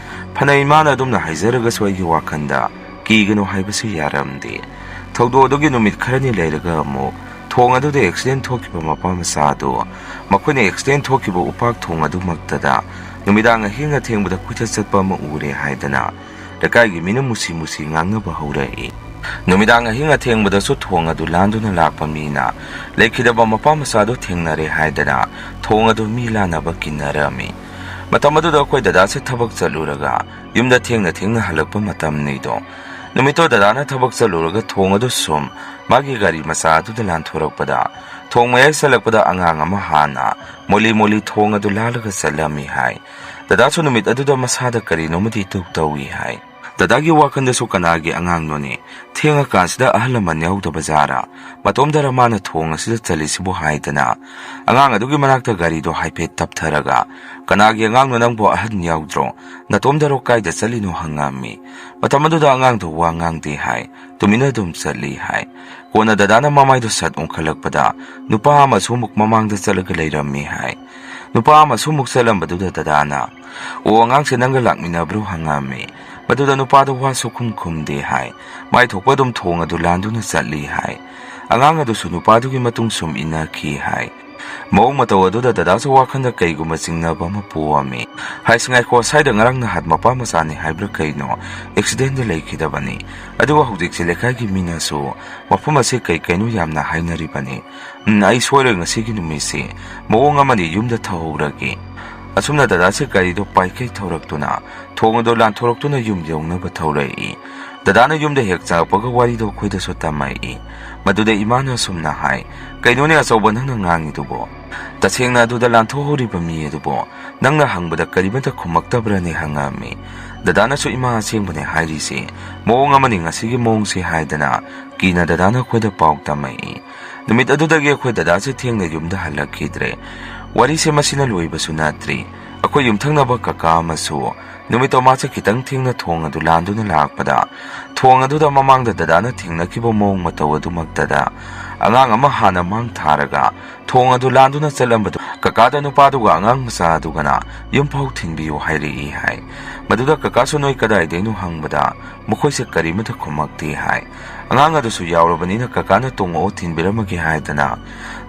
ꯐꯅ ꯏꯃꯥꯅ ꯑꯗꯨꯝꯅ ꯍꯥꯏꯖꯔꯒꯁꯨ ꯑꯩꯒꯤ ꯋꯥꯈꯟꯗ ꯀꯤꯒꯅꯨ ꯍꯥꯏꯕꯁꯤ ꯌꯥꯔꯝꯗꯦ꯫ ꯊꯧꯗꯣꯛ ꯑꯗꯨꯒꯤ ꯅꯨꯃꯤꯠ ꯈꯔꯅꯤ ꯂꯩꯔꯒ ꯑꯃꯨꯛ ꯊꯣꯡ ꯑꯗꯨꯗ ꯑꯦꯛꯁꯤꯗꯦꯟ ꯊꯣꯛꯈꯤꯕ ꯃꯄꯥ ꯃꯆꯥ ꯑꯗꯨ ꯃꯈꯣꯏꯅ ꯑꯦꯛꯁꯤꯗꯦꯟ ꯊꯣꯛꯈꯤꯕ ꯎꯄꯥꯛ ꯊꯣꯡ ꯑꯗꯨꯃꯛꯇꯗ ꯅꯨꯃꯤꯗꯥꯡ ꯑꯍꯤꯡ ꯑꯊꯦꯡꯕꯗ ꯀꯣꯏꯆꯠ ꯆꯠꯄ ꯑꯃ ꯎꯔꯦ ꯍꯥꯏꯗꯅ ꯂꯩꯀꯥꯏꯒꯤ ꯃꯤꯅ ꯃꯨꯁꯤ ꯃꯨꯁꯤ ꯉꯥꯡꯅꯕ ꯍꯧꯔꯛꯏ꯫ ꯅꯨꯃꯤꯗꯥꯡ ꯑꯍꯤꯡ ꯑꯊꯦꯡꯕꯗꯁꯨ ꯊꯣꯡ ꯑꯗꯨ ꯂꯥꯟꯗꯨꯅ ꯂꯥꯛꯄ ꯃꯤꯅ ꯂꯩꯈꯤꯗꯕ ꯃꯄꯥ ꯃꯆꯥꯗꯨ ꯊꯦꯡꯅꯔꯦ ꯍꯥꯏꯗꯅ ꯊꯣꯡ ꯑꯗꯨ ꯃꯤ ꯂꯥꯟꯅꯕ ꯀꯤꯟꯅꯔꯝꯃꯤ꯫ ꯃꯇꯝ ꯑꯗꯨꯗ ꯑꯩꯈꯣꯏ ꯗꯗꯥꯁꯦ ꯊꯕꯛ ꯆꯠꯂꯨꯔꯒ ꯌꯨꯝꯗ ꯊꯦꯡꯅ ꯊꯦꯡꯅ ꯍꯜꯂꯛꯄ ꯃꯇꯝꯅꯤꯗꯣ꯫ ꯅꯨꯃꯤꯠꯇꯣ ꯗꯗꯥꯅ ꯊꯕꯛ ꯆꯠꯂꯨꯔꯒ ꯊꯣꯡ ꯑꯗꯨ ꯁꯨꯝ ꯃꯥꯒꯤ ꯒꯥꯔꯤ ꯃꯆꯥ ꯑꯗꯨꯗ ꯂꯥꯟꯊꯣꯔꯛꯄꯗ ꯊꯣꯡ ꯃꯌꯥꯏ ꯆꯜꯂꯛꯄꯗ ꯑꯉꯥꯡ ꯑꯃ ꯍꯥꯟꯅ ꯃꯣꯂꯤ ꯃꯣꯂꯤ ꯊꯣꯡ ꯑꯗꯨ ꯂꯥꯜꯂꯒ ꯆꯠꯂꯝꯃꯤ ꯍꯥꯏ꯫ ꯗꯗꯥꯁꯨ ꯅꯨꯃꯤꯠ ꯑꯗꯨꯗ ꯃꯁꯥꯗ ꯀꯔꯤꯅꯣꯃꯗꯤ ꯏꯇꯧ ꯇꯧꯏ ꯍꯥꯏ꯫ ꯗꯗꯥꯒꯤ ꯋꯥꯈꯜꯗꯁꯨ ꯀꯅꯥꯒꯤ ꯑꯉꯥꯡꯅꯣꯅꯦ? ꯊꯦꯡꯉꯀꯥꯟꯁꯤꯗ ꯑꯍꯜ ꯂꯃꯟ ꯌꯥꯎꯗꯕ ꯖꯥꯔꯥ? ꯃꯇꯣꯝꯗꯔ ꯃꯥꯅ ꯊꯣꯡ ꯑꯁꯤꯗ ꯆꯠꯂꯤꯁꯤꯕꯨ ꯍꯥꯏꯗꯅ ꯑꯉꯥꯡ ꯑꯗꯨꯒꯤ ꯃꯅꯥꯛꯇ ꯒꯥꯔꯤꯗꯣ ꯍꯥꯏꯐꯦꯠ ꯇꯞꯊꯔꯒ, "ꯀꯅꯥꯒꯤ ꯑꯉꯥꯡꯅꯣ ꯅꯪꯕꯨ? ꯑꯍꯟ ꯌꯥꯎꯗ꯭ꯔꯣ? ꯅꯇꯣꯝꯗꯔꯣ? ꯀꯥꯏꯗ ꯆꯠꯂꯤꯅꯣ?" ꯍꯪꯉꯝꯃꯤ꯫ ꯃꯇꯝ ꯑꯗꯨꯗ ꯑꯉꯥꯡꯗꯣ ꯋꯥ ꯉꯥꯡꯗꯦ ꯍꯥꯏ꯫ ꯇꯨꯃꯤꯟꯅ ꯑꯗꯨꯝ ꯆꯠꯂꯤ ꯍꯥꯏ꯫ ꯀꯣꯟꯅ ꯗꯗꯥꯅ ꯃꯃꯥꯏꯗꯣ ꯁꯠ ꯑꯣꯟꯈꯠꯂꯛꯄꯗ ꯅꯨꯄꯥ ꯑꯃꯁꯨ ꯑꯃꯨꯛ ꯃꯃꯥꯡꯗ ꯆꯠꯂꯒ ꯂꯩꯔꯝꯃꯤ ꯍꯥꯏ꯫ ꯅꯨꯄꯥ ꯑꯃꯁꯨ ꯑꯃꯨꯛ ꯆꯠꯂꯝꯕꯗꯨꯗ ꯗꯗꯥꯅ, "ꯑꯣ, ꯑꯉꯥꯡꯁꯦ ꯅꯪꯒ ꯂꯥꯛꯃꯤꯟꯅꯕ꯭ꯔꯣ?" ꯍꯪꯉꯝꯃꯤ꯫ ꯃꯗꯨꯗ ꯅꯨꯄꯥꯗꯣ ꯋꯥꯁꯨ ꯈꯨꯝ ꯈꯨꯝꯗꯦ ꯍꯥꯏ꯫ ꯃꯥꯏ ꯊꯣꯛꯄ ꯑꯗꯨꯝ ꯊꯣꯡ ꯑꯗꯨ ꯂꯥꯟꯗꯨꯅ ꯆꯠꯂꯤ ꯍꯥꯏ꯫ ꯑꯉꯥꯡ ꯑꯗꯨꯁꯨ ꯅꯨꯄꯥꯗꯨꯒꯤ ꯃꯇꯨꯡ ꯁꯨꯝ ꯏꯟꯅꯈꯤ ꯍꯥꯏ꯫ ꯃꯑꯣꯡ ꯃꯇꯧ ꯑꯗꯨꯗ ꯗꯗꯥꯁꯨ ꯋꯥꯈꯜꯗ ꯀꯩꯒꯨꯝꯕ ꯆꯤꯡꯅꯕ ꯑꯃ ꯄꯣꯛꯑꯝꯃꯤ꯫ "ꯍꯥꯏꯁ, ꯉꯥꯏꯈꯣ, ꯁ꯭ꯋꯥꯏꯗ ꯉꯔꯥꯡ ꯅꯍꯥꯟ ꯃꯄꯥ ꯃꯆꯥꯅꯤ ꯍꯥꯏꯕ꯭ꯔꯥ ꯀꯩꯅꯣ ꯑꯦꯛꯁꯤꯗꯦꯟꯗ ꯂꯩꯈꯤꯗꯕꯅꯤ꯫ ꯑꯗꯨꯒ ꯍꯧꯖꯤꯛꯁꯦ ꯂꯩꯀꯥꯏꯒꯤ ꯃꯤꯅꯁꯨ ꯃꯐꯝ ꯑꯁꯤ ꯀꯩ ꯀꯩꯅꯣ ꯌꯥꯝꯅ ꯍꯥꯏꯅꯔꯤꯕꯅꯤ꯫ ꯎꯝ, ꯑꯩ ꯁꯣꯏꯔꯣꯏ, ꯉꯁꯤꯒꯤ ꯅꯨꯃꯤꯠꯁꯤ ꯃꯑꯣꯡ ꯑꯃꯅꯤ, ꯌꯨꯝꯗ ꯊꯧꯍꯧꯔꯒꯦ"꯫ ꯑꯁꯨꯝꯅ ꯗꯗꯥꯁꯦ ꯒꯥꯔꯤꯗꯣ ꯄꯥꯏꯈꯩ ꯊꯧꯔꯛꯇꯨꯅ ꯊꯣꯡ ꯑꯗꯨ ꯂꯥꯟꯊꯣꯔꯛꯇꯨꯅ ꯌꯨꯝ ꯌꯧꯅꯕ ꯊꯧꯔꯛꯏ꯫ ꯗꯗꯥꯅ ꯌꯨꯝꯗ ꯍꯦꯛ ꯆꯪꯉꯛꯄꯒ ꯋꯥꯔꯤꯗꯣ ꯑꯩꯈꯣꯏꯗꯁꯨ ꯇꯝꯃꯛꯏ꯫ ꯃꯗꯨꯗ ꯏꯃꯥꯅ ꯑꯁꯨꯝꯅ ꯍꯥꯏ, "ꯀꯩꯅꯣꯅꯦ ꯑꯆꯧꯕ ꯅꯪꯅ ꯉꯥꯡꯉꯤꯗꯨꯕꯣ? ꯇꯁꯦꯡꯅ ꯑꯗꯨꯗ ꯂꯥꯟꯊꯣꯛꯍꯧꯔꯤꯕ ꯃꯤ ꯑꯗꯨꯕꯣ ꯅꯪꯅ ꯍꯪꯕꯗ ꯀꯔꯤꯃꯠꯇ ꯈꯨꯝꯃꯛꯇꯕ꯭ꯔꯅꯦ?" ꯍꯪꯉꯛꯑꯝꯃꯤ꯫ ꯗꯗꯥꯅꯁꯨ, "ꯏꯃꯥ, ꯑꯁꯦꯡꯕꯅꯦ ꯍꯥꯏꯔꯤꯁꯦ, ꯃꯑꯣꯡ ꯑꯃꯅꯤ ꯉꯁꯤꯒꯤ ꯃꯑꯣꯡꯁꯦ" ꯍꯥꯏꯗꯅ ꯀꯤꯅ ꯗꯗꯥꯅ ꯑꯩꯈꯣꯏꯗ ꯄꯥꯎ ꯇꯝꯃꯛꯏ꯫ ꯅꯨꯃꯤꯠ ꯑꯗꯨꯗꯒꯤ ꯑꯩꯈꯣꯏ ꯗꯗꯥꯁꯦ ꯊꯦꯡꯅ ꯌꯨꯝꯗ ꯍꯜꯂꯛꯈꯤꯗ꯭ꯔꯦ꯫ ꯋꯥꯔꯤꯁꯦ ꯃꯁꯤꯅ ꯂꯣꯏꯕꯁꯨ ꯅꯠꯇ꯭ꯔꯤ꯫ ꯑꯩꯈꯣꯏ ꯌꯨꯝꯊꯪꯅꯕ ꯀꯀꯥ ꯑꯃꯁꯨ ꯅꯨꯃꯤꯠꯇꯣ ꯃꯥꯁꯦ ꯈꯤꯇꯪ ꯊꯦꯡꯅ ꯊꯣꯡ ꯑꯗꯨ ꯂꯥꯟꯗꯨꯅ ꯂꯥꯛꯄꯗ, ꯊꯣꯡ ꯑꯗꯨꯗ ꯃꯃꯥꯡꯗ ꯗꯗꯥꯅ ꯊꯦꯡꯅꯈꯤꯕ ꯃꯑꯣꯡ ꯃꯇꯧ ꯑꯗꯨꯃꯛꯇꯗ ꯑꯉꯥꯡ ꯑꯃ ꯍꯥꯟꯅ ꯃꯥꯡ ꯊꯥꯔꯒ ꯊꯣꯡ ꯑꯗꯨ ꯂꯥꯟꯗꯨꯅ ꯆꯠꯂꯝꯕꯗꯨ ꯀꯀꯥꯗ ꯅꯨꯄꯥꯗꯨꯒ ꯑꯉꯥꯡ ꯃꯆꯥ ꯑꯗꯨꯒꯅ ꯌꯨꯝ ꯐꯥꯎ ꯊꯤꯟꯕꯤꯌꯨ ꯍꯥꯏꯔꯛꯏ ꯍꯥꯏ꯫ ꯃꯗꯨꯗ ꯀꯀꯥꯁꯨ "ꯅꯣꯏ ꯀꯗꯥꯏꯗꯩꯅꯣ?" ꯍꯪꯕꯗ ꯃꯈꯣꯏꯁꯦ ꯀꯔꯤꯃꯠꯇ ꯈꯨꯝꯃꯛꯇꯦ ꯍꯥꯏ꯫ ꯑꯉꯥꯡ ꯑꯗꯨꯁꯨ ꯌꯥꯎꯔꯕꯅꯤꯅ ꯀꯀꯥꯅ "ꯇꯣꯡꯉꯛꯑꯣ, ꯊꯤꯟꯕꯤꯔꯝꯃꯒꯦ" ꯍꯥꯏꯗꯅ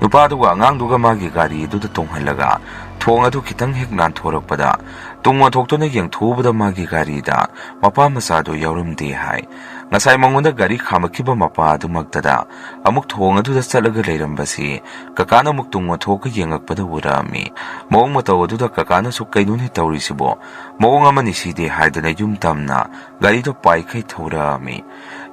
ꯅꯨꯄꯥꯗꯨꯒ ꯑꯉꯥꯡꯗꯨꯒ ꯃꯥꯒꯤ ꯒꯥꯔꯤ ꯑꯗꯨꯗ ꯇꯣꯡꯍꯜꯂꯒ ꯊꯣꯡ ꯑꯗꯨ ꯈꯤꯇꯪ ꯍꯦꯛ ꯂꯥꯟꯊꯣꯔꯛꯄꯗ, ꯇꯨꯡ ꯑꯣꯟꯊꯣꯛꯇꯨꯅ ꯌꯦꯡꯊꯣꯛꯎꯕꯗ ꯃꯥꯒꯤ ꯒꯥꯔꯤꯗ ꯃꯄꯥ ꯃꯆꯥꯗꯨ ꯌꯥꯎꯔꯝꯗꯦ ꯍꯥꯏ꯫ ꯉꯁꯥꯏ ꯃꯉꯣꯟꯗ ꯒꯥꯔꯤ ꯈꯥꯝꯃꯛꯈꯤꯕ ꯃꯄꯥ ꯑꯗꯨꯃꯛꯇꯗ ꯑꯃꯨꯛ ꯊꯣꯡ ꯑꯗꯨꯗ ꯆꯠꯂꯒ ꯂꯩꯔꯝꯕꯁꯤ ꯀꯀꯥꯅ ꯑꯃꯨꯛ ꯇꯨꯡ ꯑꯣꯟꯊꯣꯛꯑꯒ ꯌꯦꯡꯉꯛꯄꯗ ꯎꯔꯛꯑꯝꯃꯤ꯫ ꯃꯑꯣꯡ ꯃꯇꯧ ꯑꯗꯨꯗ ꯀꯀꯥꯅꯁꯨ "ꯀꯩꯅꯣꯅꯦ ꯇꯧꯔꯤꯁꯤꯕꯣ? ꯃꯑꯣꯡ ꯑꯃꯅꯤ ꯁꯤꯗꯤ" ꯍꯥꯏꯗꯅ ꯌꯨꯝ ꯇꯝꯅ ꯒꯥꯔꯤꯗꯣ ꯄꯥꯏꯈꯩ ꯊꯧꯔꯛꯑꯝꯃꯤ꯫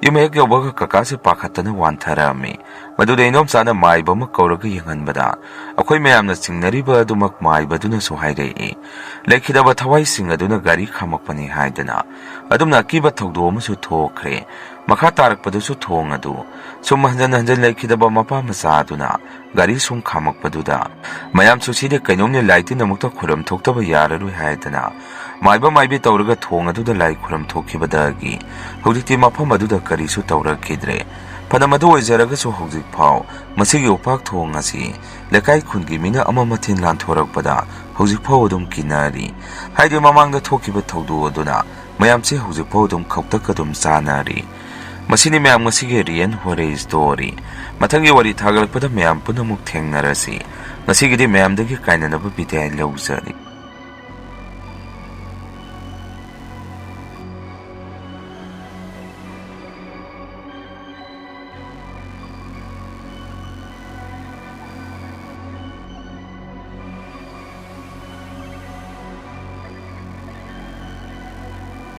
ꯌꯨꯝ ꯍꯦꯛ ꯌꯧꯕꯒ ꯀꯀꯥꯁꯦ ꯄꯥꯈꯠꯇꯅ ꯋꯥꯟꯊꯔꯛꯑꯝꯃꯤ꯫ ꯃꯗꯨꯗ ꯏꯅꯣꯝꯆꯥꯅ ꯃꯥꯏꯕ ꯑꯃ ꯀꯧꯔꯒ ꯌꯦꯡꯍꯟꯕꯗ, ꯑꯩꯈꯣꯏ ꯃꯌꯥꯝꯅ ꯆꯤꯡꯅꯔꯤꯕ ꯑꯗꯨꯃꯛ ꯃꯥꯏꯕꯗꯨꯅꯁꯨ ꯍꯥꯏꯔꯛꯏ, ꯂꯩꯈꯤꯗꯕ ꯊꯋꯥꯏꯁꯤꯡ ꯑꯗꯨꯅ ꯒꯥꯔꯤ ꯈꯥꯝꯃꯛꯄꯅꯤ ꯍꯥꯏꯗꯅ꯫ ꯑꯗꯨꯝꯅ ꯑꯀꯤꯕ ꯊꯧꯗꯣꯛ ꯑꯃꯁꯨ ꯊꯣꯛꯈ꯭ꯔꯦ꯫ ꯃꯈꯥ ꯇꯥꯔꯛꯄꯗꯁꯨ ꯊꯣꯡ ꯑꯗꯨ ꯁꯨꯝ ꯍꯟꯖꯟ ꯍꯟꯖꯟ ꯂꯩꯈꯤꯗꯕ ꯃꯄꯥ ꯃꯆꯥ ꯑꯗꯨꯅ ꯒꯥꯔꯤ ꯁꯨꯝ ꯈꯥꯝꯃꯛꯄꯗꯨꯗ, ꯃꯌꯥꯝꯁꯨ ꯁꯤꯗꯤ ꯀꯩꯅꯣꯝꯅꯦ, ꯂꯥꯏ ꯇꯤꯟ ꯑꯃꯨꯛꯇ ꯈꯨꯔꯝ ꯊꯣꯛꯇꯕ ꯌꯥꯔꯔꯣꯏ ꯍꯥꯏꯗꯅ ꯃꯥꯏꯕ ꯃꯥꯏꯕꯤ ꯇꯧꯔꯒ ꯊꯣꯡ ꯑꯗꯨꯗ ꯂꯥꯏ ꯈꯨꯔꯝ ꯊꯣꯛꯈꯤꯕꯗꯒꯤ ꯍꯧꯖꯤꯛꯇꯤ ꯃꯐꯝ ꯑꯗꯨꯗ ꯀꯔꯤꯁꯨ ꯇꯧꯔꯛꯈꯤꯗ꯭ꯔꯦ꯫ ꯐꯅ ꯃꯗꯨ ꯑꯣꯏꯖꯔꯒꯁꯨ ꯍꯧꯖꯤꯛ ꯐꯥꯎ ꯃꯁꯤꯒꯤ ꯎꯄꯥꯛ ꯊꯣꯡ ꯑꯁꯤ ꯂꯩꯀꯥꯏ ꯈꯨꯟꯒꯤ ꯃꯤꯅ ꯑꯃ ꯃꯊꯦꯜ ꯂꯥꯟꯊꯣꯔꯛꯄꯗ ꯍꯧꯖꯤꯛ ꯐꯥꯎ ꯑꯗꯨꯝ ꯀꯤꯅꯔꯤ꯫ ꯍꯥꯏꯗꯤ ꯃꯃꯥꯡꯗ ꯊꯣꯛꯈꯤꯕ ꯊꯧꯗꯣꯛ ꯑꯗꯨꯅ ꯃꯌꯥꯝꯁꯦ ꯍꯧꯖꯤꯛ ꯐꯥꯎ ꯑꯗꯨꯝ ꯈꯧꯇꯛ ꯑꯗꯨꯝ ꯆꯥꯅꯔꯤ꯫ ꯃꯁꯤꯅꯤ ꯃꯌꯥꯝ ꯉꯁꯤꯒꯤ ꯔꯤꯌꯦꯜ ꯍꯣꯔꯔ ꯁ꯭ꯇꯣꯔꯤ꯫ ꯃꯊꯪꯒꯤ ꯋꯥꯔꯤ ꯊꯥꯒꯠꯂꯛꯄꯗ ꯃꯌꯥꯝ ꯄꯨꯟꯅ ꯑꯃꯨꯛ ꯊꯦꯡꯅꯔꯁꯤ꯫ ꯉꯁꯤꯒꯤꯗꯤ ꯃꯌꯥꯝꯗꯒꯤ ꯀꯥꯏꯅꯅꯕ ꯕꯤꯗꯥꯏ ꯂꯧꯖꯔꯤ꯫